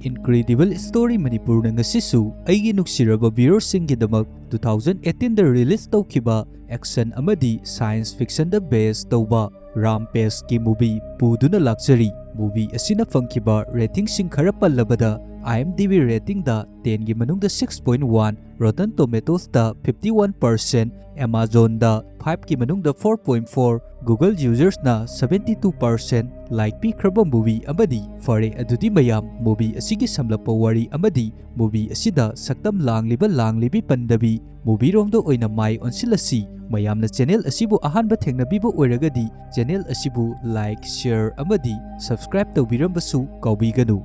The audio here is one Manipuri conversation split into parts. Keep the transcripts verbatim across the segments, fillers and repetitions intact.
Incredible Story Manipurꯅ ꯉꯁꯤꯁꯨ ꯑꯩꯒꯤ ꯅꯨꯡꯁꯤꯔꯕ viewerꯁꯤꯡꯒꯤꯗꯃꯛ two thousand eighteenꯗ release ꯇꯧꯈꯤꯕ action ꯑꯃꯗꯤ science fictionꯗ base ꯇꯧꯕ Rampageꯀꯤ movie ꯄꯨꯗꯨꯅ ꯂꯥꯛꯆꯔꯤ꯫ Movie ꯑꯁꯤꯅ ꯐꯪꯈꯤꯕ ratingꯁꯤꯡ ꯈꯔ ꯄꯜꯂꯕꯗ, IMDb ratingꯗ tenꯒꯤ ꯃꯅꯨꯡꯗ six point one, Rotten Tomatoesꯇ fifty one percent, Amazonꯗ fiveꯀꯤ ꯃꯅꯨꯡꯗ four point four, Google usersꯅ seventy two percent like ꯄꯤꯈ꯭ꯔꯕ movie ꯑꯃꯅꯤ꯫ ꯐꯔꯦ, ꯑꯗꯨꯗꯤ ꯃꯌꯥꯝ movie ꯑꯁꯤꯒꯤ ꯁꯝꯂꯞꯄ ꯋꯥꯔꯤ ꯑꯃꯗꯤ movie ꯑꯁꯤꯗ ꯁꯛꯇꯝ ꯂꯥꯡꯂꯤꯕ ꯂꯥꯡꯂꯤꯕꯤ ꯄꯟꯗꯕꯤ movieꯔꯣꯝꯗ ꯑꯣꯏꯅ ꯃꯥꯏ ꯑꯣꯟꯁꯤꯜꯂꯁꯤ꯫ ꯃꯌꯥꯝꯅ channel ꯑꯁꯤꯕꯨ ꯑꯍꯥꯟꯕ ꯊꯦꯡꯅꯕꯤꯕ ꯑꯣꯏꯔꯒꯗꯤ channel ꯑꯁꯤꯕꯨ like, share ꯑꯃꯗꯤ subscribe ꯇꯧꯕꯤꯔꯝꯕꯁꯨ ꯀꯥꯎꯕꯤꯒꯅꯨ꯫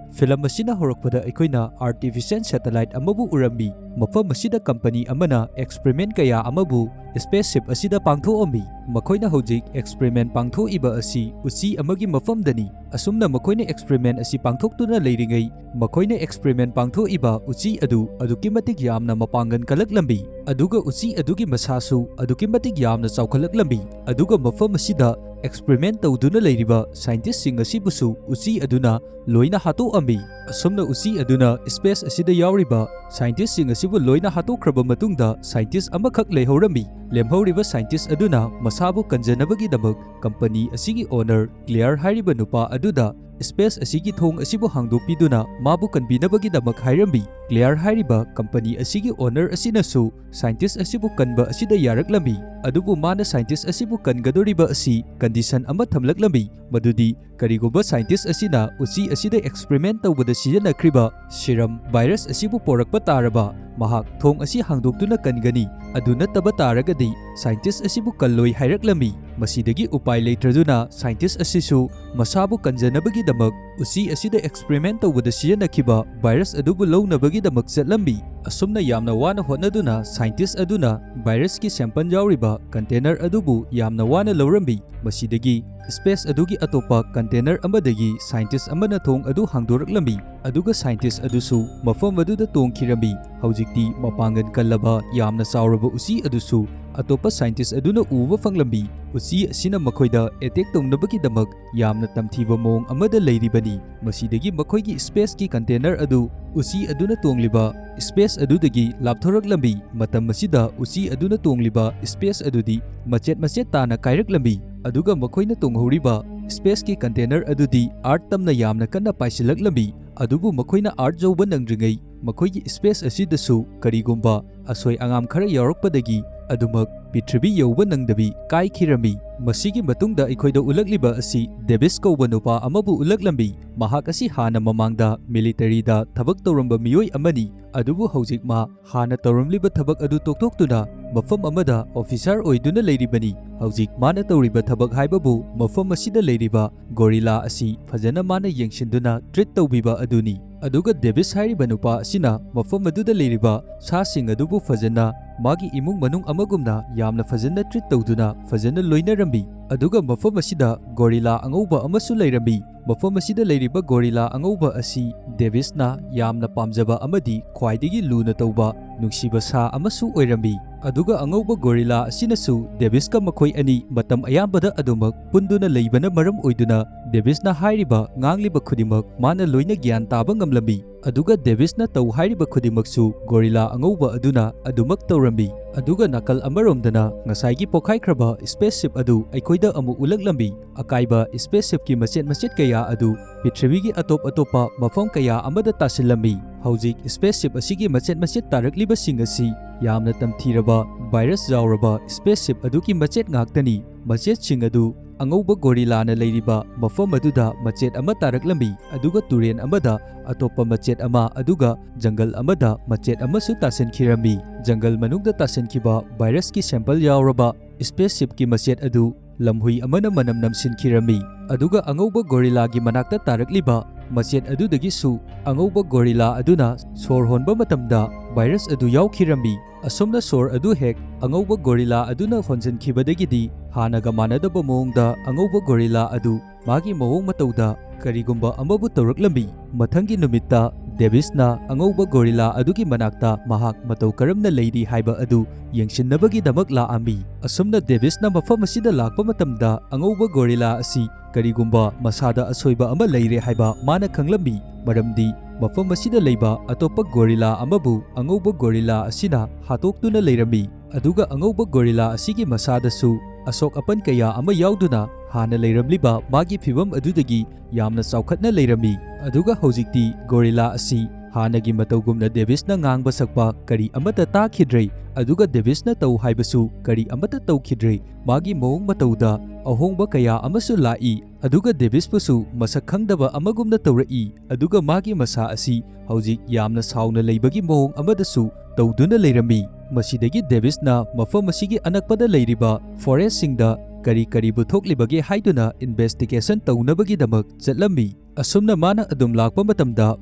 Film ꯑꯁꯤꯅ ꯍꯧꯔꯛꯄꯗ ꯑꯩꯈꯣꯏꯅ artificial satellite ꯑꯃꯕꯨ ꯎꯔꯝꯃꯤ꯫ ꯃꯐꯝ ꯑꯁꯤꯗ company ꯑꯃꯅ experiment ꯀꯌꯥ ꯑꯃꯕꯨ spaceship ꯑꯁꯤꯗ ꯄꯥꯡꯊꯣꯛꯑꯝꯃꯤ꯫ ꯃꯈꯣꯏꯅ ꯍꯧꯖꯤꯛ experiment ꯄꯥꯡꯊꯣꯛꯏꯕ ꯑꯁꯤ ꯎꯆꯤ ꯑꯃꯒꯤ ꯃꯐꯝꯗꯅꯤ꯫ ꯑꯁꯨꯝꯅ ꯃꯈꯣꯏꯅ experiment ꯑꯁꯤ ꯄꯥꯡꯊꯣꯛꯇꯨꯅ ꯂꯩꯔꯤꯉꯩ, ꯃꯈꯣꯏꯅ experiment ꯄꯥꯡꯊꯣꯛꯏꯕ ꯎꯆꯤ ꯑꯗꯨ ꯑꯗꯨꯛꯀꯤ ꯃꯇꯤꯛ ꯌꯥꯝꯅ ꯃꯄꯥꯡꯒꯜ ꯀꯜꯂꯛꯂꯝꯃꯤ, ꯑꯗꯨꯒ ꯎꯆꯤ ꯑꯗꯨꯒꯤ ꯃꯁꯥꯁꯨ ꯑꯗꯨꯛꯀꯤ ꯃꯇꯤꯛ ꯌꯥꯝꯅ ꯆꯥꯎꯈꯠꯂꯛꯂꯝꯃꯤ꯫ ꯑꯗꯨꯒ ꯃꯐꯝ ꯑꯁꯤꯗ experiment ꯇꯧꯗꯨꯅ ꯂꯩꯔꯤꯕ scientistꯁꯤꯡ ꯑꯁꯤꯕꯨꯁꯨ ꯎꯆꯤ ꯑꯗꯨꯅ ꯂꯣꯏꯅ ꯍꯥꯠꯇꯣꯛꯑꯝꯃꯤ꯫ ꯑꯁꯨꯝꯅ ꯎꯆꯤ ꯑꯗꯨꯅ space ꯑꯁꯤꯗ ꯌꯥꯎꯔꯤꯕ scientistꯁꯤꯡ ꯑꯁꯤꯕꯨ ꯂꯣꯏꯅ ꯍꯥꯠꯇꯣꯛꯈ꯭ꯔꯕ ꯃꯇꯨꯡꯗ, scientist ꯑꯃꯈꯛ ꯂꯩꯍꯧꯔꯝꯃꯤ꯫ ꯂꯦꯝꯍꯧꯔꯤꯕ scientist ꯑꯗꯨꯅ ꯃꯁꯥꯕꯨ ꯀꯟꯖꯅꯕꯒꯤꯗꯃꯛ company ꯑꯁꯤꯒꯤ owner Claire ꯍꯥꯏꯔꯤꯕ ꯅꯨꯄꯥ ꯑꯗꯨꯗ space ꯑꯁꯤꯒꯤ ꯊꯣꯡ ꯑꯁꯤꯕꯨ ꯍꯥꯡꯗꯣꯛꯄꯤꯗꯨꯅ ꯃꯥꯕꯨ ꯀꯟꯕꯤꯅꯕꯒꯤꯗꯃꯛ ꯍꯥꯏꯔꯝꯃꯤ꯫ Claire ꯍꯥꯏꯔꯤꯕ company ꯑꯁꯤꯒꯤ owner ꯑꯁꯤꯅꯁꯨ scientist ꯑꯁꯤꯕꯨ ꯀꯟꯕ ꯑꯁꯤꯗ ꯌꯥꯔꯛꯂꯝꯃꯤ, ꯑꯗꯨꯕꯨ ꯃꯥꯅ scientist ꯑꯁꯤꯕꯨ ꯀꯟꯒꯗꯧꯔꯤꯕ ꯑꯁꯤ condition ꯑꯃ ꯊꯝꯂꯛꯂꯝꯃꯤ, ꯃꯗꯨꯗꯤ ꯀꯔꯤꯒꯨꯝꯕ scientist ꯑꯁꯤꯅ ꯎꯆꯤ ꯑꯁꯤꯗ experiment ꯇꯧꯕꯗ ꯁꯤꯖꯤꯟꯅꯈ꯭ꯔꯤꯕ serum virus ꯑꯁꯤꯕꯨ ꯄꯣꯔꯛꯄ ꯇꯥꯔꯕ, ꯃꯍꯥꯛ ꯊꯣꯡ ꯑꯁꯤ ꯍꯥꯡꯗꯣꯛꯇꯨꯅ ꯀꯟꯒꯅꯤ, ꯑꯗꯨ ꯅꯠꯇꯕ ꯇꯥꯔꯒꯗꯤ scientist ꯑꯁꯤꯕꯨ ꯀꯜꯂꯣꯏ ꯍꯥꯏꯔꯛꯂꯝꯃꯤ꯫ ꯃꯁꯤꯗꯒꯤ ꯎꯄꯥꯏ ꯂꯩꯇ꯭ꯔꯗꯨꯅ scientist ꯑꯁꯤꯁꯨ ꯃꯁꯥꯕꯨ ꯀꯟꯖꯅꯕꯒꯤꯗꯃꯛ ꯎꯆꯤ ꯑꯁꯤꯗ experiment ꯇꯧꯕꯗ ꯁꯤꯖꯤꯟꯅꯈꯤꯕ virus ꯑꯗꯨꯕꯨ ꯂꯧꯅꯕꯒꯤꯗꯃꯛ ꯆꯠꯂꯝꯃꯤ꯫ ꯑꯁꯨꯝꯅ ꯌꯥꯝꯅ ꯋꯥꯅ ꯍꯣꯠꯅꯗꯨꯅ scientist ꯑꯗꯨꯅ virusꯀꯤ sample ꯌꯥꯎꯔꯤꯕ container ꯑꯗꯨꯕꯨ ꯌꯥꯝꯅ ꯋꯥꯅ ꯂꯧꯔꯝꯃꯤ꯫ ꯃꯁꯤꯗꯒꯤ space ꯑꯗꯨꯒꯤ ꯑꯇꯣꯞꯄ container ꯑꯃꯗꯒꯤ scientist ꯑꯃꯅ ꯊꯣꯡ ꯑꯗꯨ ꯍꯥꯡꯗꯣꯔꯛꯂꯝꯃꯤ, ꯑꯗꯨꯒ scientist ꯑꯗꯨꯁꯨ ꯃꯐꯝ ꯑꯗꯨꯗ ꯇꯣꯡꯈꯤꯔꯝꯃꯤ꯫ ꯍꯧꯖꯤꯛꯇꯤ ꯃꯄꯥꯡꯒꯜ ꯀꯜꯂꯕ ꯌꯥꯝꯅ ꯆꯥꯎꯔꯕ ꯎꯆꯤ ꯑꯗꯨꯁꯨ ꯑꯇꯣꯞꯄ scientist ꯑꯗꯨꯅ ꯎꯕ ꯐꯪꯂꯝꯃꯤ꯫ ꯎꯆꯤ ꯑꯁꯤꯅ ꯃꯈꯣꯏꯗ attack ꯇꯧꯅꯕꯒꯤꯗꯃꯛ ꯌꯥꯝꯅ ꯇꯝꯊꯤꯕ ꯃꯑꯣꯡ ꯑꯃꯗ ꯂꯩꯔꯤꯕꯅꯤ꯫ ꯃꯁꯤꯗꯒꯤ ꯃꯈꯣꯏꯒꯤ space ꯀꯤ container ꯑꯗꯨ ꯎꯆꯤ ꯑꯗꯨꯅ ꯇꯣꯡꯂꯤꯕ space ꯑꯗꯨꯗꯒꯤ ꯂꯥꯞꯊꯣꯔꯛꯂꯝꯃꯤ꯫ ꯃꯇꯝ ꯑꯁꯤꯗ ꯎꯆꯤ ꯑꯗꯨꯅ ꯇꯣꯡꯂꯤꯕ space ꯑꯗꯨꯗꯤ ꯃꯆꯦꯠ ꯃꯆꯦꯠ ꯇꯥꯅ ꯀꯥꯏꯔꯛꯂꯝꯃꯤ, ꯑꯗꯨꯒ ꯃꯈꯣꯏꯅ ꯇꯣꯡꯍꯧꯔꯤꯕ space ꯀꯤ container ꯑꯗꯨꯗꯤ Earth ꯇꯝꯅ ꯌꯥꯝꯅ ꯀꯟꯅ ꯄꯥꯏꯁꯤꯜꯂꯛꯂꯝꯃꯤ꯫ ꯑꯗꯨꯕꯨ ꯃꯈꯣꯏꯅ Earth ꯌꯧꯕ ꯅꯪꯗ꯭ꯔꯤꯉꯩ ꯃꯈꯣꯏꯒꯤ space ꯑꯁꯤꯗꯁꯨ ꯀꯔꯤꯒꯨꯝꯕ ꯑꯁꯣꯏ ꯑꯉꯥꯝ ꯈꯔ ꯌꯥꯎꯔꯛꯄꯗꯒꯤ ꯑꯗꯨꯃꯛ ꯄ꯭ꯔꯤꯊꯤꯕꯤ ꯌꯧꯕ ꯅꯪꯗꯕꯤ ꯀꯥꯏꯈꯤꯔꯝꯃꯤ꯫ ꯃꯁꯤꯒꯤ ꯃꯇꯨꯡꯗ ꯑꯩꯈꯣꯏꯗ ꯎꯠꯂꯛꯂꯤꯕ ꯑꯁꯤ ꯗꯦꯕꯤꯁ ꯀꯧꯕ ꯅꯨꯄꯥ ꯑꯃꯕꯨ ꯎꯠꯂꯛꯂꯝꯃꯤ꯫ ꯃꯍꯥꯛ ꯑꯁꯤ ꯍꯥꯟꯅ ꯃꯃꯥꯡꯗ military ꯗ ꯊꯕꯛ ꯇꯧꯔꯝꯕ ꯃꯤꯑꯣꯏ ꯑꯃꯅꯤ, ꯑꯗꯨꯕꯨ ꯍꯧꯖꯤꯛ ꯃꯥ ꯍꯥꯟꯅ ꯇꯧꯔꯝꯂꯤꯕ ꯊꯕꯛ ꯑꯗꯨ ꯇꯣꯛꯊꯣꯛꯇꯨꯅ ꯃꯐꯝ ꯑꯃꯗ officer ꯑꯣꯏꯗꯨꯅ ꯂꯩꯔꯤꯕꯅꯤ꯫ ꯍꯧꯖꯤꯛ ꯃꯥꯅ ꯇꯧꯔꯤꯕ ꯊꯕꯛ ꯍꯥꯏꯕꯕꯨ ꯃꯐꯝ ꯑꯁꯤꯗ ꯂꯩꯔꯤꯕ gorilla ꯑꯁꯤ ꯐꯖꯅ ꯃꯥꯅ ꯌꯦꯡꯁꯤꯟꯗꯨꯅ treat ꯇꯧꯕꯤꯕ ꯑꯗꯨꯅꯤ꯫ ꯑꯗꯨꯒ ꯗꯦꯕꯤꯁ ꯍꯥꯏꯔꯤꯕ ꯅꯨꯄꯥ ꯑꯁꯤꯅ ꯃꯐꯝ ꯑꯗꯨꯗ ꯂꯩꯔꯤꯕ ꯁꯥꯁꯤꯡ ꯑꯗꯨꯕꯨ ꯐꯖꯅ ꯃꯥꯒꯤ ꯏꯃꯨꯡ ꯃꯅꯨꯡ ꯑꯃꯒꯨꯝꯅ ꯌꯥꯝꯅ ꯐꯖꯅ treat ꯇꯧꯗꯨꯅ ꯐꯖꯅ ꯂꯣꯏꯅꯔꯝꯃꯤ꯫ ꯑꯗꯨꯒ ꯃꯐꯝ ꯑꯁꯤꯗ gorilla ꯑꯉꯧꯕ ꯑꯃꯁꯨ ꯂꯩꯔꯝꯃꯤ꯫ ꯃꯐꯝ ꯑꯁꯤꯗ ꯂꯩꯔꯤꯕ gorilla ꯑꯉꯧꯕ ꯑꯁꯤ ꯗꯦꯕꯤꯁꯅ ꯌꯥꯝꯅ ꯄꯥꯝꯖꯕ ꯑꯃꯗꯤ ꯈ꯭ꯋꯥꯏꯗꯒꯤ ꯂꯨꯅ ꯇꯧꯕ ꯅꯨꯡꯁꯤꯕ ꯁꯥ ꯑꯃꯁꯨ ꯑꯣꯏꯔꯝꯃꯤ꯫ ꯑꯗꯨꯒ ꯑꯉꯧꯕ gorilla ꯑꯁꯤꯅꯁꯨ ꯗꯦꯕꯤꯁꯀ ꯃꯈꯣꯏ ꯑꯅꯤ ꯃꯇꯝ ꯑꯌꯥꯝꯕꯗ ꯑꯗꯨꯃꯛ ꯄꯨꯟꯗꯨꯅ ꯂꯩꯕꯅ ꯃꯔꯝ ꯑꯣꯏꯗꯨꯅ ꯗꯦꯕꯤꯁꯅ ꯍꯥꯏꯔꯤꯕ ꯉꯥꯡꯂꯤꯕ ꯈꯨꯗꯤꯡꯃꯛ ꯃꯥꯅ ꯂꯣꯏꯅ ꯒ꯭ꯌꯥꯟ ꯇꯥꯕ ꯉꯝꯂꯝꯃꯤ꯫ ꯑꯗꯨꯒ ꯗꯦꯕꯤꯁꯅ ꯇꯧ ꯍꯥꯏꯔꯤꯕ ꯈꯨꯗꯤꯡꯃꯛꯁꯨ gorilla ꯑꯉꯧꯕ ꯑꯗꯨꯅ ꯑꯗꯨꯃꯛ ꯇꯧꯔꯝꯃꯤ꯫ ꯑꯗꯨꯒ ꯅꯥꯀꯜ ꯑꯃꯔꯣꯝꯗꯅ ꯉꯁꯥꯏꯒꯤ ꯄꯣꯈꯥꯏꯈ꯭ꯔꯕ spaceship ꯑꯗꯨ ꯑꯩꯈꯣꯏꯗ ꯑꯃꯨꯛ ꯎꯠꯂꯛꯂꯝꯃꯤ꯫ ꯑꯀꯥꯏꯕ spaceship ꯀꯤ ꯃꯆꯦꯠ ꯃꯆꯦꯠ ꯀꯌꯥ ꯑꯗꯨ ꯄ꯭ꯔꯤꯊꯤꯕꯤꯒꯤ ꯑꯇꯣꯞ ꯑꯇꯣꯞꯄ ꯃꯐꯝ ꯀꯌꯥ ꯑꯃꯗ ꯇꯥꯁꯤꯜꯂꯝꯃꯤ꯫ ꯍꯧꯖꯤꯛ spaceship ꯑꯁꯤꯒꯤ ꯃꯆꯦꯠ ꯃꯆꯦꯠ ꯇꯥꯔꯛꯂꯤꯕꯁꯤꯡ ꯑꯁꯤ ꯌꯥꯝꯅ ꯇꯝꯊꯤꯔꯕ virus ꯌꯥꯎꯔꯕ spaceship ꯑꯗꯨꯒꯤ ꯃꯆꯦꯠ ꯉꯥꯛꯇꯅꯤ꯫ ꯃꯆꯦꯠꯁꯤꯡ ꯑꯗꯨ ꯑꯉꯧꯕ gorilla ꯅ ꯂꯩꯔꯤꯕ ꯃꯐꯝ ꯑꯗꯨꯗ ꯃꯆꯦꯠ ꯑꯃ ꯇꯥꯔꯛꯂꯝꯃꯤ, ꯑꯗꯨꯒ ꯇꯨꯔꯦꯟ ꯑꯃꯗ ꯑꯇꯣꯞꯄ ꯃꯆꯦꯠ ꯑꯃ, ꯑꯗꯨꯒ ꯖꯪꯒꯜ ꯑꯃꯗ ꯃꯆꯦꯠ ꯑꯃꯁꯨ ꯇꯥꯁꯤꯟꯈꯤꯔꯝꯃꯤ꯫ ꯖꯪꯒꯜ ꯃꯅꯨꯡꯗ ꯇꯥꯁꯤꯟꯈꯤꯕ virus ꯀꯤ sample ꯌꯥꯎꯔꯕ spaceship ꯀꯤ ꯃꯆꯦꯠ ꯑꯗꯨ ꯂꯝꯍꯨꯏ ꯑꯃꯅ ꯃꯅꯝ ꯅꯝꯁꯤꯟꯈꯤꯔꯝꯃꯤ꯫ ꯑꯗꯨꯒ ꯑꯉꯧꯕ gorilla ꯒꯤ ꯃꯅꯥꯛꯇ ꯇꯥꯔꯛꯂꯤꯕ ꯃꯆꯦꯠ ꯑꯗꯨꯗꯒꯤꯁꯨ ꯑꯉꯧꯕ gorilla ꯑꯗꯨꯅ ꯁꯣꯔ ꯍꯣꯟꯕ ꯃꯇꯝꯗ virus ꯑꯗꯨ ꯌꯥꯎꯈꯤꯔꯝꯃꯤ꯫ ꯑꯁꯨꯝꯅ ꯁꯣꯔ ꯑꯗꯨ ꯍꯦꯛ ꯑꯉꯧꯕ gorilla ꯑꯗꯨꯅ ꯍꯣꯟꯖꯤꯟꯈꯤꯕꯗꯒꯤꯗꯤ ꯍꯥꯟꯅꯒ ꯃꯥꯟꯅꯗꯕ ꯃꯑꯣꯡꯗ ꯑꯉꯧꯕ gorilla ꯑꯗꯨ ꯃꯥꯒꯤ ꯃꯑꯣꯡ ꯃꯇꯧꯗ ꯀꯔꯤꯒꯨꯝꯕ ꯑꯃꯕꯨ ꯇꯧꯔꯛꯂꯝꯃꯤ꯫ ꯃꯊꯪꯒꯤ ꯅꯨꯃꯤꯠꯇ ꯗꯦꯕꯤꯁꯅ ꯑꯉꯧꯕ ꯒꯣꯔꯤꯂꯥ ꯑꯗꯨꯒꯤ ꯃꯅꯥꯛꯇ ꯃꯍꯥꯛ ꯃꯇꯧ ꯀꯔꯝꯅ ꯂꯩꯔꯤ ꯍꯥꯏꯕ ꯑꯗꯨ ꯌꯦꯡꯁꯤꯟꯅꯕꯒꯤꯗꯃꯛ ꯂꯥꯛꯑꯝꯃꯤ꯫ ꯑꯁꯨꯝꯅ ꯗꯦꯕꯤꯁꯅ ꯃꯐꯝ ꯑꯁꯤꯗ ꯂꯥꯛꯄ ꯃꯇꯝꯗ, ꯑꯉꯧꯕ ꯒꯣꯔꯤꯂꯥ ꯑꯁꯤ ꯀꯔꯤꯒꯨꯝꯕ ꯃꯁꯥꯗ ꯑꯁꯣꯏꯕ ꯑꯃ ꯂꯩꯔꯦ ꯍꯥꯏꯕ ꯃꯥꯅ ꯈꯪꯂꯝꯃꯤ, ꯃꯔꯝꯗꯤ ꯃꯐꯝ ꯑꯁꯤꯗ ꯂꯩꯕ ꯑꯇꯣꯞꯄ ꯒꯣꯔꯤꯂꯥ ꯑꯃꯕꯨ ꯑꯉꯧꯕ ꯒꯣꯔꯤꯂꯥ ꯑꯁꯤꯅ ꯍꯥꯠꯇꯣꯛꯇꯨꯅ ꯂꯩꯔꯝꯃꯤ꯫ ꯑꯗꯨꯒ ꯑꯉꯧꯕ ꯒꯣꯔꯤꯂꯥ ꯑꯁꯤꯒꯤ ꯃꯁꯥꯗꯁꯨ ꯑꯁꯣꯛ ꯑꯄꯟ ꯀꯌꯥ ꯑꯃ ꯌꯥꯎꯗꯨꯅ ꯍꯥꯟꯅ ꯂꯩꯔꯝꯂꯤꯕ ꯃꯥꯒꯤ ꯐꯤꯚꯝ ꯑꯗꯨꯗꯒꯤ ꯌꯥꯝꯅ ꯆꯥꯎꯈꯠꯅ ꯂꯩꯔꯝꯃꯤ꯫ ꯑꯗꯨꯒ ꯍꯧꯖꯤꯛꯇꯤ ꯒꯣꯔꯤꯂꯥ ꯑꯁꯤ ꯍꯥꯟꯅꯒꯤ ꯃꯇꯧꯒꯨꯝꯅ ꯗꯦꯕꯤꯁꯅ ꯉꯥꯡꯕ ꯁꯛꯄ ꯀꯔꯤ ꯑꯃꯠꯇ ꯇꯥꯈꯤꯗ꯭ꯔꯦ, ꯑꯗꯨꯒ ꯗꯦꯕꯤꯁꯅ ꯇꯧ ꯍꯥꯏꯕꯁꯨ ꯀꯔꯤ ꯑꯃꯠꯇ ꯇꯧꯈꯤꯗ꯭ꯔꯦ꯫ ꯃꯥꯒꯤ ꯃꯑꯣꯡ ꯃꯇꯧꯗ ꯑꯍꯣꯡꯕ ꯀꯌꯥ ꯑꯃꯁꯨ ꯂꯥꯛꯏ, ꯑꯗꯨꯒ ꯗꯦꯕꯤꯁꯄꯨꯁꯨ ꯃꯁꯛ ꯈꯪꯗꯕ ꯑꯃꯒꯨꯝꯅ ꯇꯧꯔꯛꯏ, ꯑꯗꯨꯒ ꯃꯥꯒꯤ ꯃꯁꯥ ꯑꯁꯤ ꯍꯧꯖꯤꯛ ꯌꯥꯝꯅ ꯁꯥꯎꯅ ꯂꯩꯕꯒꯤ ꯃꯑꯣꯡ ꯑꯃꯗꯁꯨ ꯇꯧꯗꯨꯅ ꯂꯩꯔꯝꯃꯤ꯫ ꯃꯁꯤꯗꯒꯤ ꯗꯦꯕꯤꯁꯅ ꯃꯐꯝ ꯑꯁꯤꯒꯤ ꯑꯅꯛꯄꯗ ꯂꯩꯔꯤꯕ ꯐꯣꯔꯦꯁꯁꯤꯡꯗ ꯀꯔꯤ ꯀꯔꯤꯕꯨ ꯊꯣꯛꯂꯤꯕꯒꯦ ꯍꯥꯏꯗꯨꯅ ꯏꯟꯚꯦꯁꯇꯤꯒꯦꯁꯟ ꯇꯧꯅꯕꯒꯤꯗꯃꯛ ꯆꯠꯂꯝꯃꯤ꯫ ꯑꯁꯨꯝꯅ ꯃꯥꯅ ꯑꯗꯨꯝ ꯂꯥꯛꯄ ꯃꯇꯝꯗ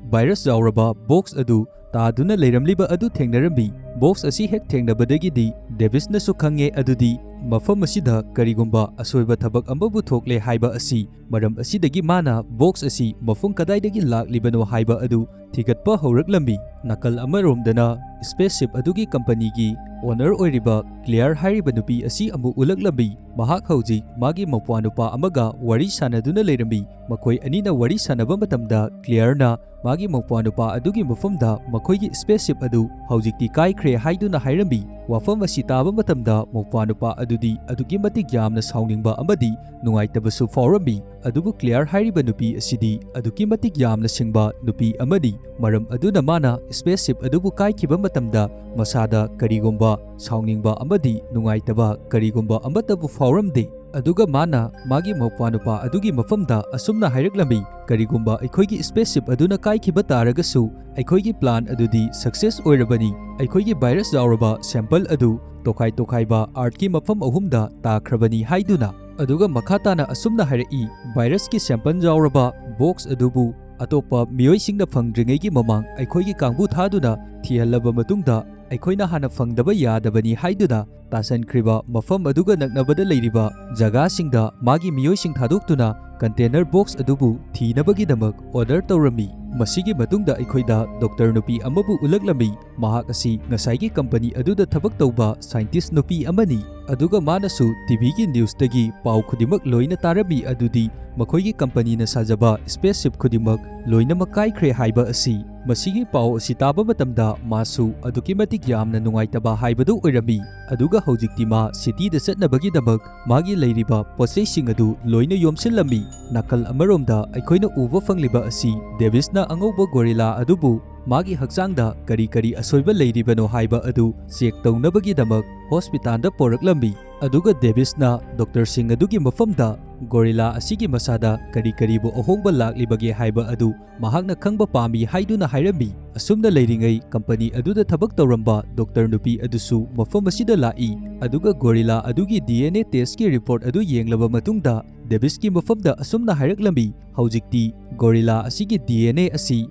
ꯚꯥꯏꯔꯁ ꯌꯥꯎꯔꯕ ꯕꯣꯛꯁ ꯑꯗꯨ ꯇꯥꯗꯨꯅ ꯂꯩꯔꯝꯂꯤꯕ ꯑꯗꯨ ꯊꯦꯡꯅꯔꯝꯃꯤ꯫ ꯕꯣꯛꯁ ꯑꯁꯤ ꯍꯦꯛ ꯊꯦꯡꯅꯕꯗꯒꯤꯗꯤ ꯗꯦꯕꯤꯁꯅꯁꯨ ꯈꯪꯉꯦ ꯑꯗꯨꯗꯤ ꯃꯐꯝ ꯑꯁꯤꯗ ꯀꯔꯤꯒꯨꯝꯕ ꯑꯁꯣꯏꯕ ꯊꯕꯛ ꯑꯃꯕꯨ ꯊꯣꯛꯂꯦ ꯍꯥꯏꯕ ꯑꯁꯤ꯫ ꯃꯔꯝ ꯑꯁꯤꯗꯒꯤ ꯃꯥꯅ ꯕꯣꯛꯁ ꯑꯁꯤ ꯃꯐꯝ ꯀꯗꯥꯏꯗꯒꯤ ꯂꯥꯛꯂꯤꯕꯅꯣ ꯍꯥꯏꯕ ꯑꯗꯨ ꯊꯤꯒꯠꯄ ꯍꯧꯔꯛꯂꯝꯃꯤ꯫ ꯅꯥꯀꯜ ꯑꯃꯔꯣꯝꯗꯅ ꯁ꯭ꯄꯦꯁꯁꯤꯞ ꯑꯗꯨꯒꯤ ꯀꯝꯄꯅꯤꯒꯤ ꯑꯣꯅꯔ ꯑꯣꯏꯔꯤꯕ ꯀ꯭ꯂꯦꯌꯔ ꯍꯥꯏꯔꯤꯕ ꯅꯨꯄꯤ ꯑꯁꯤ ꯑꯃꯨꯛ ꯎꯠꯂꯛꯂꯝꯃꯤ꯫ ꯃꯍꯥꯛ ꯍꯧꯖꯤꯛ ꯃꯥꯒꯤ ꯃꯧꯄ꯭ꯋꯥꯅꯨꯄꯥ ꯑꯃꯒ ꯋꯥꯔꯤ ꯁꯥꯟꯅꯗꯨꯅ ꯂꯩꯔꯝꯃꯤ꯫ ꯃꯈꯣꯏ ꯑꯅꯤꯅ ꯋꯥꯔꯤ ꯁꯥꯟꯅꯕ ꯃꯇꯝꯗ ꯀ꯭ꯂꯦꯌꯔꯅ ꯃꯥꯒꯤ ꯃꯧꯄ꯭ꯋꯥꯅꯨꯄꯥ ꯑꯗꯨꯒꯤ ꯃꯐꯝꯗ ꯃꯈꯣꯏꯒꯤ ꯁ꯭ꯄꯦꯁꯁꯤꯞ ꯑꯗꯨ ꯍꯧꯖꯤꯛꯇꯤ ꯀꯥꯏꯈ꯭ꯔꯦ ꯍꯥꯏꯗꯨꯅ ꯍꯥꯏꯔꯝꯃꯤ꯫ ꯋꯥꯐꯝ ꯑꯁꯤ ꯇꯥꯕ ꯃꯇꯝꯗ ꯃꯧꯄ꯭ꯋꯥꯅꯨꯄꯥ ꯑꯗꯨꯗꯤ ꯑꯗꯨꯛꯀꯤ ꯃꯇꯤꯛ ꯌꯥꯝꯅ ꯁꯥꯎꯅꯤꯡꯕ ꯑꯃꯗꯤ ꯅꯨꯡꯉꯥꯏꯇꯕꯁꯨ ꯐꯥꯎꯔꯝꯃꯤ꯫ ꯑꯗꯨꯕꯨ ꯀ꯭ꯂꯦꯌꯔ ꯍꯥꯏꯔꯤꯕ ꯅꯨꯄꯤ ꯑꯁꯤꯗꯤ ꯑꯗꯨꯛꯀꯤ ꯃꯇꯤꯛ ꯌꯥꯝꯅ ꯁꯤꯡꯕ ꯅꯨꯄꯤ ꯑꯃꯅꯤ꯫ ꯃꯔꯝ ꯑꯗꯨꯅ ꯃꯥꯅ ꯁ꯭ꯄꯦꯁꯁꯤꯞ ꯑꯗꯨꯕꯨ ꯀꯥꯏꯈꯤꯕ ꯃꯇꯝꯗ ꯃꯁꯥꯗ ꯀꯔꯤꯒꯨꯝꯕ ꯁꯥꯎꯅꯤꯡꯕ ꯑꯃꯗꯤ ꯅꯨꯡꯉꯥꯏꯇꯕ ꯀꯔꯤꯒꯨꯝꯕ ꯑꯃꯠꯇꯕꯨ ꯐꯥꯎꯔꯝꯗꯦ꯫ ꯑꯗꯨꯒ ꯃꯥꯅ ꯃꯥꯒꯤ ꯃꯧꯄ꯭ꯋꯥꯅꯨꯄꯥ ꯑꯗꯨꯒꯤ ꯃꯐꯝꯗ ꯑꯁꯨꯝꯅ ꯍꯥꯏꯔꯛꯂꯝꯃꯤ, "ꯀꯔꯤꯒꯨꯝꯕ ꯑꯩꯈꯣꯏꯒꯤ ꯁ꯭ꯄꯦꯁꯁꯤꯞ ꯑꯗꯨꯅ ꯀꯥꯏꯈꯤꯕ ꯇꯥꯔꯒꯁꯨ, ꯑꯩꯈꯣꯏꯒꯤ ꯄ꯭ꯂꯥꯟ ꯑꯗꯨꯗꯤ ꯁꯛꯁꯦꯁ ꯑꯣꯏꯔꯕꯅꯤ꯫ ꯑꯩꯈꯣꯏꯒꯤ ꯚꯥꯏꯔꯁ ꯌꯥꯎꯔꯕ ꯁꯦꯝꯄꯜ ꯑꯗꯨ ꯇꯣꯈꯥꯏ ꯇꯣꯈꯥꯏꯕ ꯑꯥꯔꯠꯀꯤ ꯃꯐꯝ ꯑꯍꯨꯝꯗ ꯇꯥꯈ꯭ꯔꯕꯅꯤ" ꯍꯥꯏꯗꯨꯅ꯫ ꯑꯗꯨꯒ ꯃꯈꯥ ꯇꯥꯅ ꯑꯁꯨꯝꯅ ꯍꯥꯏꯔꯛꯏ, "ꯚꯥꯏꯔꯁꯀꯤ ꯁꯦꯝꯄꯜ ꯌꯥꯎꯔꯕ ꯕꯣꯛꯁ ꯑꯗꯨꯕꯨ ꯑꯇꯣꯞꯄ ꯃꯤꯑꯣꯏꯁꯤꯡꯅ ꯐꯪꯗ꯭ꯔꯤꯉꯩꯒꯤ ꯃꯃꯥꯡ ꯑꯩꯈꯣꯏꯒꯤ ꯀꯥꯡꯕꯨ ꯊꯥꯗꯨꯅ ꯊꯤꯍꯜꯂꯕ ꯃꯇꯨꯡꯗ, ꯑꯩꯈꯣꯏꯅ ꯍꯥꯟꯅ ꯐꯪꯗꯕ ꯌꯥꯗꯕꯅꯤ" ꯍꯥꯏꯗꯨꯅ ꯇꯥꯁꯟꯈ꯭ꯔꯤꯕ ꯃꯐꯝ ꯑꯗꯨꯒ ꯅꯛꯅꯕꯗ ꯂꯩꯔꯤꯕ ꯖꯒꯥꯁꯤꯡꯗ ꯃꯥꯒꯤ ꯃꯤꯑꯣꯏꯁꯤꯡ ꯊꯥꯗꯣꯛꯇꯨꯅ ꯀꯟꯇꯦꯅꯔ ꯕꯣꯛꯁ ꯑꯗꯨꯕꯨ ꯊꯤꯅꯕꯒꯤꯗꯃꯛ ꯑꯣꯔꯗꯔ ꯇꯧꯔꯝꯃꯤ꯫ ꯃꯁꯤꯒꯤ ꯃꯇꯨꯡꯗ ꯑꯩꯈꯣꯏꯗ ꯗꯣꯛꯇꯔ ꯅꯨꯄꯤ ꯑꯃꯕꯨ ꯎꯠꯂꯛꯂꯝꯃꯤ꯫ ꯃꯍꯥꯛ ꯑꯁꯤ ꯉꯁꯥꯏꯒꯤ ꯀꯝꯄꯅꯤ ꯑꯗꯨꯗ ꯊꯕꯛ ꯇꯧꯕ ꯁꯥꯏꯟꯇꯤꯁ ꯅꯨꯄꯤ ꯑꯃꯅꯤ, ꯑꯗꯨꯒ ꯃꯥꯅꯁꯨ ꯇꯤꯚꯤꯒꯤ ꯅ꯭ꯌꯨꯁꯇꯒꯤ ꯄꯥꯎ ꯈꯨꯗꯤꯡꯃꯛ ꯂꯣꯏꯅ ꯇꯥꯔꯝꯃꯤ, ꯑꯗꯨꯗꯤ ꯃꯈꯣꯏꯒꯤ ꯀꯝꯄꯅꯤꯅ ꯁꯥꯖꯕ ꯁ꯭ꯄꯦꯁꯁꯤꯞ ꯈꯨꯗꯤꯡꯃꯛ ꯂꯣꯏꯅꯃꯛ ꯀꯥꯏꯈ꯭ꯔꯦ ꯍꯥꯏꯕ ꯑꯁꯤ꯫ ꯃꯁꯤꯒꯤ ꯄꯥꯎ ꯑꯁꯤ ꯇꯥꯕ ꯃꯇꯝꯗ ꯃꯥꯁꯨ ꯑꯗꯨꯛꯀꯤ ꯃꯇꯤꯛ ꯌꯥꯝꯅ ꯅꯨꯡꯉꯥꯏꯇꯕ ꯍꯥꯏꯕꯗꯨ ꯑꯣꯏꯔꯝꯃꯤ꯫ ꯑꯗꯨꯒ ꯍꯧꯖꯤꯛꯇꯤ ꯃꯥ ꯁꯤꯇꯤꯗ ꯆꯠꯅꯕꯒꯤꯗꯃꯛ ꯃꯥꯒꯤ ꯂꯩꯔꯤꯕ ꯄꯣꯠꯆꯩꯁꯤꯡ ꯑꯗꯨ ꯂꯣꯏꯅ ꯌꯣꯝꯁꯤꯜꯂꯝꯃꯤ꯫ ꯅꯥꯀꯜ ꯑꯃꯔꯣꯝꯗ ꯑꯩꯈꯣꯏꯅ ꯎꯕ ꯐꯪꯂꯤꯕ ꯑꯁꯤ ꯗꯦꯕꯤꯁꯅ ꯑꯉꯧꯕ ꯒꯣꯔꯤꯂꯥ ꯑꯗꯨꯕꯨ ꯃꯥꯒꯤ ꯍꯛꯆꯥꯡꯗ ꯀꯔꯤ ꯀꯔꯤ ꯑꯁꯣꯏꯕ ꯂꯩꯔꯤꯕꯅꯣ ꯍꯥꯏꯕ ꯑꯗꯨ ꯆꯦꯛ ꯇꯧꯅꯕꯒꯤꯗꯃꯛ ꯍꯣꯁꯄꯤꯇꯥꯜꯗ ꯄꯣꯔꯛꯂꯝꯃꯤ꯫ ꯑꯗꯨꯒ ꯗꯦꯕꯤꯁꯅ ꯗꯣꯛꯇꯔꯁꯤꯡ ꯑꯗꯨꯒꯤ ꯃꯐꯝꯗ ꯒꯣꯔꯤꯂꯥ ꯑꯁꯤꯒꯤ ꯃꯁꯥꯗ ꯀꯔꯤ ꯀꯔꯤꯕꯨ ꯑꯍꯣꯡꯕ ꯂꯥꯛꯂꯤꯕꯒꯦ ꯍꯥꯏꯕ ꯑꯗꯨ ꯃꯍꯥꯛꯅ ꯈꯪꯕ ꯄꯥꯝꯃꯤ ꯍꯥꯏꯗꯨꯅ ꯍꯥꯏꯔꯝꯃꯤ꯫ ꯑꯁꯨꯝꯅ ꯂꯩꯔꯤꯉꯩ ꯀꯝꯄꯅꯤ ꯑꯗꯨꯗ ꯊꯕꯛ ꯇꯧꯔꯝꯕ ꯗꯣꯛꯇꯔ ꯅꯨꯄꯤ ꯑꯗꯨꯁꯨ ꯃꯐꯝ ꯑꯁꯤꯗ ꯂꯥꯛꯏ꯫ ꯑꯗꯨꯒ ꯒꯣꯔꯤꯂꯥ ꯑꯗꯨꯒꯤ ꯗꯤ ꯑꯦꯟ ꯑꯦ ꯇꯦꯁꯀꯤ ꯔꯤꯄꯣꯔꯠ ꯑꯗꯨ ꯌꯦꯡꯂꯕ ꯃꯇꯨꯡꯗ ꯗꯦꯕꯤꯁꯀꯤ ꯃꯐꯝꯗ ꯑꯁꯨꯝꯅ ꯍꯥꯏꯔꯛꯂꯝꯃꯤ, "ꯍꯧꯖꯤꯛꯇꯤ ꯒꯣꯔꯤꯂꯥ ꯑꯁꯤꯒꯤ ꯗꯤ ꯑꯦꯟ ꯑꯦ ꯑꯁꯤ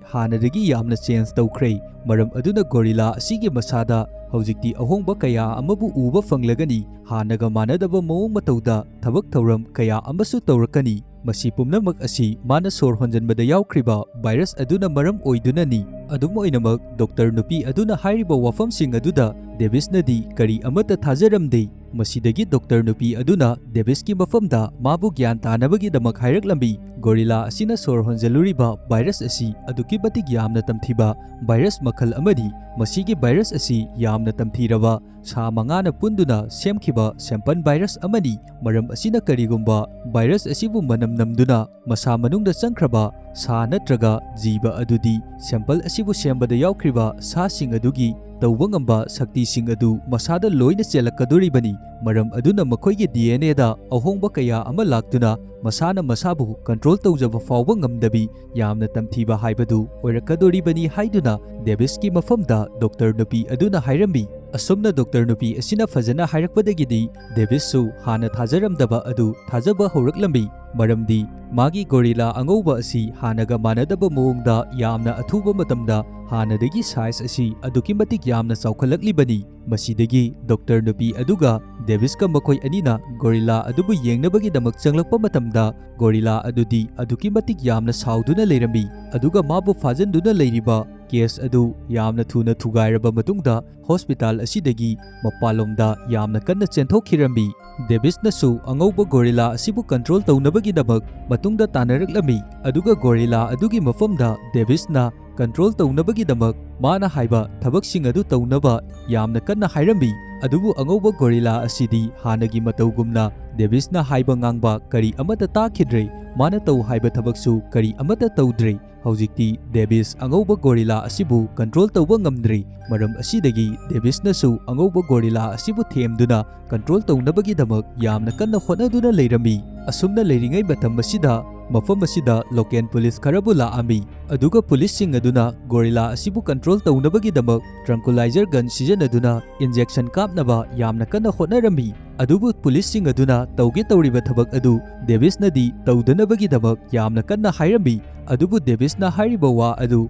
ꯍꯥꯟꯅꯗꯒꯤ ꯌꯥꯝꯅ ꯆꯦꯟꯖ ꯇꯧꯈ꯭ꯔꯦ꯫ ꯃꯔꯝ ꯑꯗꯨꯅ ꯒꯣꯔꯤꯂꯥ ꯑꯁꯤꯒꯤ ꯃꯁꯥꯗ ꯍꯧꯖꯤꯛꯇꯤ ꯑꯍꯣꯡꯕ ꯀꯌꯥ ꯑꯃꯕꯨ ꯎꯕ ꯐꯪꯂꯒꯅꯤ꯫ ꯍꯥꯟꯅꯒ ꯃꯥꯟꯅꯗꯕ ꯃꯑꯣꯡ ꯃꯇꯧꯗ ꯊꯕꯛ ꯊꯧꯔꯝ ꯀꯌꯥ ꯑꯃꯁꯨ ꯇꯧꯔꯛꯀꯅꯤ꯫ ꯃꯁꯤ ꯄꯨꯝꯅꯃꯛ ꯑꯁꯤ ꯃꯥꯅ ꯁꯣꯔ ꯍꯣꯟꯖꯟꯕꯗ ꯌꯥꯎꯈ꯭ꯔꯤꯕ ꯚꯥꯏꯔꯁ ꯑꯗꯨꯅ ꯃꯔꯝ ꯑꯣꯏꯗꯨꯅꯅꯤ꯫" ꯑꯗꯨꯝ ꯑꯣꯏꯅꯃꯛ, ꯗꯣꯛꯇꯔ ꯅꯨꯄꯤ ꯑꯗꯨꯅ ꯍꯥꯏꯔꯤꯕ ꯋꯥꯐꯝꯁꯤꯡ ꯑꯗꯨꯗ ꯗꯦꯕꯤꯁꯅꯗꯤ ꯀꯔꯤ ꯑꯃꯠꯇ ꯊꯥꯖꯔꯝꯗꯦ꯫ ꯃꯁꯤꯗꯒꯤ ꯗꯣꯛꯇꯔ ꯅꯨꯄꯤ ꯑꯗꯨꯅ ꯗꯦꯕꯤꯁꯀꯤ ꯃꯐꯝꯗ ꯃꯥꯕꯨ ꯒ꯭ꯌꯥꯟ ꯇꯥꯅꯕꯒꯤꯗꯃꯛ ꯍꯥꯏꯔꯛꯂꯝꯃꯤ, "ꯒꯣꯔꯤꯂꯥ ꯑꯁꯤꯅ ꯁꯣꯔ ꯍꯣꯟꯖꯜꯂꯨꯔꯤꯕ ꯚꯥꯏꯔꯁ ꯑꯁꯤ ꯑꯗꯨꯛꯀꯤ ꯃꯇꯤꯛ ꯌꯥꯝꯅ ꯇꯝꯊꯤꯕ ꯚꯥꯏꯔꯁ ꯃꯈꯜ ꯑꯃꯅꯤ꯫ ꯃꯁꯤꯒꯤ ꯚꯥꯏꯔꯁ ꯑꯁꯤ ꯌꯥꯝꯅ ꯇꯝꯊꯤꯔꯕ ꯁꯥ ꯃꯉꯥꯅ ꯄꯨꯟꯗꯨꯅ ꯁꯦꯝꯈꯤꯕ ꯁꯦꯝꯄꯟ ꯚꯥꯏꯔꯁ ꯑꯃꯅꯤ꯫ ꯃꯔꯝ ꯑꯁꯤꯅ ꯀꯔꯤꯒꯨꯝꯕ ꯚꯥꯏꯔꯁ ꯑꯁꯤꯕꯨ ꯃꯅꯝ ꯅꯝꯗꯨꯅ ꯃꯁꯥ ꯃꯅꯨꯡꯗ ꯆꯪꯈ꯭ꯔꯕ ꯁꯥ ꯅꯠꯇ꯭ꯔꯒ ꯖꯤꯕ ꯑꯗꯨꯗꯤ ꯁꯦꯝꯄꯜ ꯑꯁꯤꯕꯨ ꯁꯦꯝꯕꯗ ꯌꯥꯎꯈ꯭ꯔꯤꯕ ꯁꯥꯁꯤꯡ ꯑꯗꯨꯒꯤ ꯇꯧꯕ ꯉꯝꯕ ꯁꯛꯇꯤꯁꯤꯡ ꯑꯗꯨ ꯃꯁꯥꯗ ꯂꯣꯏꯅ ꯆꯦꯜꯂꯛꯀꯗꯣꯔꯤꯕꯅꯤ꯫ ꯃꯔꯝ ꯑꯗꯨꯅ ꯃꯈꯣꯏꯒꯤ ꯗꯤ ꯑꯦꯟ ꯑꯦꯗ ꯑꯍꯣꯡꯕ ꯀꯌꯥ ꯑꯃ ꯂꯥꯛꯇꯨꯅ ꯃꯁꯥꯅ ꯃꯁꯥꯕꯨ ꯀꯟꯇ꯭ꯔꯣꯜ ꯇꯧꯖꯕ ꯐꯥꯎꯕ ꯉꯝꯗꯕꯤ ꯌꯥꯝꯅ ꯇꯝꯊꯤꯕ ꯍꯥꯏꯕꯗꯨ ꯑꯣꯏꯔꯛꯀꯗꯣꯔꯤꯕꯅꯤ" ꯍꯥꯏꯗꯨꯅ ꯗꯦꯕꯤꯁꯀꯤ ꯃꯐꯝꯗ ꯗꯣꯛꯇꯔ ꯅꯨꯄꯤ ꯑꯗꯨꯅ ꯍꯥꯏꯔꯝꯃꯤ꯫ ꯑꯁꯨꯝꯅ ꯗꯣꯛꯇꯔ ꯅꯨꯄꯤ ꯑꯁꯤꯅ ꯐꯖꯅ ꯍꯥꯏꯔꯛꯄꯗꯒꯤꯗꯤ ꯗꯦꯕꯤꯁꯁꯨ ꯍꯥꯟꯅ ꯊꯥꯖꯔꯝꯗꯕ ꯑꯗꯨ ꯊꯥꯖꯕ ꯍꯧꯔꯛꯂꯝꯃꯤ꯫ ꯃꯔꯝꯗꯤ ꯃꯥꯒꯤ ꯒꯣꯔꯤꯂꯥ ꯑꯉꯧꯕ ꯑꯁꯤ ꯍꯥꯟꯅꯒ ꯃꯥꯟꯅꯗꯕ ꯃꯑꯣꯡꯗ ꯌꯥꯝꯅ ꯑꯊꯨꯕ ꯃꯇꯝꯗ ꯍꯥꯟꯅꯗꯒꯤ ꯁꯥꯏꯖ ꯑꯁꯤ ꯑꯗꯨꯛꯀꯤ ꯃꯇꯤꯛ ꯌꯥꯝꯅ ꯆꯥꯎꯈꯠꯂꯛꯂꯤꯕꯅꯤ꯫ ꯃꯁꯤꯗꯒꯤ ꯗꯣꯛꯇꯔ ꯅꯨꯄꯤ ꯑꯗꯨꯒ ꯗꯦꯕꯤꯁꯀ ꯃꯈꯣꯏ ꯑꯅꯤꯅ ꯒꯣꯔꯤꯂꯥ ꯑꯗꯨꯕꯨ ꯌꯦꯡꯅꯕꯒꯤꯗꯃꯛ ꯆꯪꯂꯛꯄ ꯃꯇꯝꯗ ꯒꯣꯔꯤꯂꯥ ꯑꯗꯨꯗꯤ ꯑꯗꯨꯛꯀꯤ ꯃꯇꯤꯛ ꯌꯥꯝꯅ ꯁꯥꯎꯗꯨꯅ ꯂꯩꯔꯝꯃꯤ꯫ ꯑꯗꯨꯒ ꯃꯥꯕꯨ ꯐꯥꯖꯤꯟꯗꯨꯅ ꯂꯩꯔꯤꯕ ꯀꯦꯁ ꯑꯗꯨ ꯌꯥꯝꯅ ꯊꯨꯅ ꯊꯨꯒꯥꯏꯔꯕ ꯃꯇꯨꯡꯗ ꯍꯣꯁꯄꯤꯇꯥꯜ ꯑꯁꯤꯗꯒꯤ ꯃꯄꯥꯟꯂꯣꯝꯗ ꯌꯥꯝꯅ ꯀꯟꯅ ꯆꯦꯟꯊꯣꯛꯈꯤꯔꯝꯃꯤ꯫ ꯗꯦꯕꯤꯁꯅꯁꯨ ꯑꯉꯧꯕ ꯒꯣꯔꯤꯂꯥ ꯑꯁꯤꯕꯨ ꯀꯟꯇ꯭ꯔꯣꯜ ꯇꯧꯅꯕꯒꯤꯗꯃꯛ ꯃꯇꯨꯡꯗ ꯇꯥꯟꯅꯔꯛꯂꯝꯃꯤ꯫ ꯑꯗꯨꯒ ꯒꯣꯔꯤꯂꯥ ꯑꯗꯨꯒꯤ ꯃꯐꯝꯗ ꯗꯦꯕꯤꯁꯅ ꯀꯟꯇ꯭ꯔꯣꯜ ꯇꯧꯅꯕꯒꯤꯗꯃꯛ ꯃꯥꯅ ꯍꯥꯏꯕ ꯊꯕꯛꯁꯤꯡ ꯑꯗꯨ ꯇꯧꯅꯕ ꯌꯥꯝꯅ ꯀꯟꯅ ꯍꯥꯏꯔꯝꯃꯤ꯫ ꯑꯗꯨꯕꯨ ꯑꯉꯧꯕ ꯒꯣꯔꯤꯂꯥ ꯑꯁꯤꯗꯤ ꯍꯥꯟꯅꯒꯤ ꯃꯇꯧꯒꯨꯝꯅ ꯗꯦꯕꯤꯁꯅ ꯍꯥꯏꯕ ꯉꯥꯡꯕ ꯀꯔꯤ ꯑꯃꯠꯇ ꯇꯥꯈꯤꯗ꯭ꯔꯦ꯫ ꯃꯥꯅ ꯇꯧ ꯍꯥꯏꯕ ꯊꯕꯛꯁꯨ ꯀꯔꯤ ꯑꯃꯠꯇ ꯇꯧꯗ꯭ꯔꯦ꯫ ꯍꯧꯖꯤꯛꯇꯤ ꯗꯦꯕꯤꯁ ꯑꯉꯧꯕ ꯒꯣꯔꯤꯂꯥ ꯑꯁꯤꯕꯨ ꯀꯟꯇ꯭ꯔꯣꯜ ꯇꯧꯕ ꯉꯝꯗ꯭ꯔꯦ꯫ ꯃꯔꯝ ꯑꯁꯤꯗꯒꯤ ꯗꯦꯕꯤꯁꯅꯁꯨ ꯑꯉꯧꯕ ꯒꯣꯔꯤꯂꯥ ꯑꯁꯤꯕꯨ ꯊꯦꯝꯗꯨꯅ ꯀꯟꯇ꯭ꯔꯣꯜ ꯇꯧꯅꯕꯒꯤꯗꯃꯛ ꯌꯥꯝꯅ ꯀꯟꯅ ꯍꯣꯠꯅꯗꯨꯅ ꯂꯩꯔꯝꯃꯤ꯫ ꯑꯁꯨꯝꯅ ꯂꯩꯔꯤꯉꯩ ꯃꯇꯝ ꯑꯁꯤꯗ ꯃꯐꯝ ꯑꯁꯤꯗ ꯂꯣꯀꯦꯜ ꯄꯨꯂꯤꯁ ꯈꯔꯕꯨ ꯂꯥꯛꯑꯝꯃꯤ꯫ ꯑꯗꯨꯒ ꯄꯨꯂꯤꯁꯁꯤꯡ ꯑꯗꯨꯅ ꯒꯣꯔꯤꯂꯥ ꯑꯁꯤꯕꯨ ꯀꯟꯇ꯭ꯔꯣꯜ ꯇꯧꯅꯕꯒꯤꯗꯃꯛ ꯇ꯭ꯔꯪꯀꯨꯂꯥꯏꯖꯔ ꯒꯟ ꯁꯤꯖꯤꯟꯅꯗꯨꯅ ꯏꯟꯖꯦꯛꯁꯟ ꯀꯥꯞꯅꯕ ꯌꯥꯝꯅ ꯀꯟꯅ ꯍꯣꯠꯅꯔꯝꯃꯤ꯫ ꯑꯗꯨꯕꯨ ꯄꯨꯂꯤꯁꯁꯤꯡ ꯑꯗꯨꯅ ꯇꯧꯒꯦ ꯇꯧꯔꯤꯕ ꯊꯕꯛ ꯑꯗꯨ ꯗꯦꯕꯤꯁꯅꯗꯤ ꯇꯧꯗꯅꯕꯒꯤꯗꯃꯛ ꯌꯥꯝꯅ ꯀꯟꯅ ꯍꯥꯏꯔꯝꯃꯤ꯫ ꯑꯗꯨꯕꯨ ꯗꯦꯕꯤꯁꯅ ꯍꯥꯏꯔꯤꯕ ꯋꯥ ꯑꯗꯨ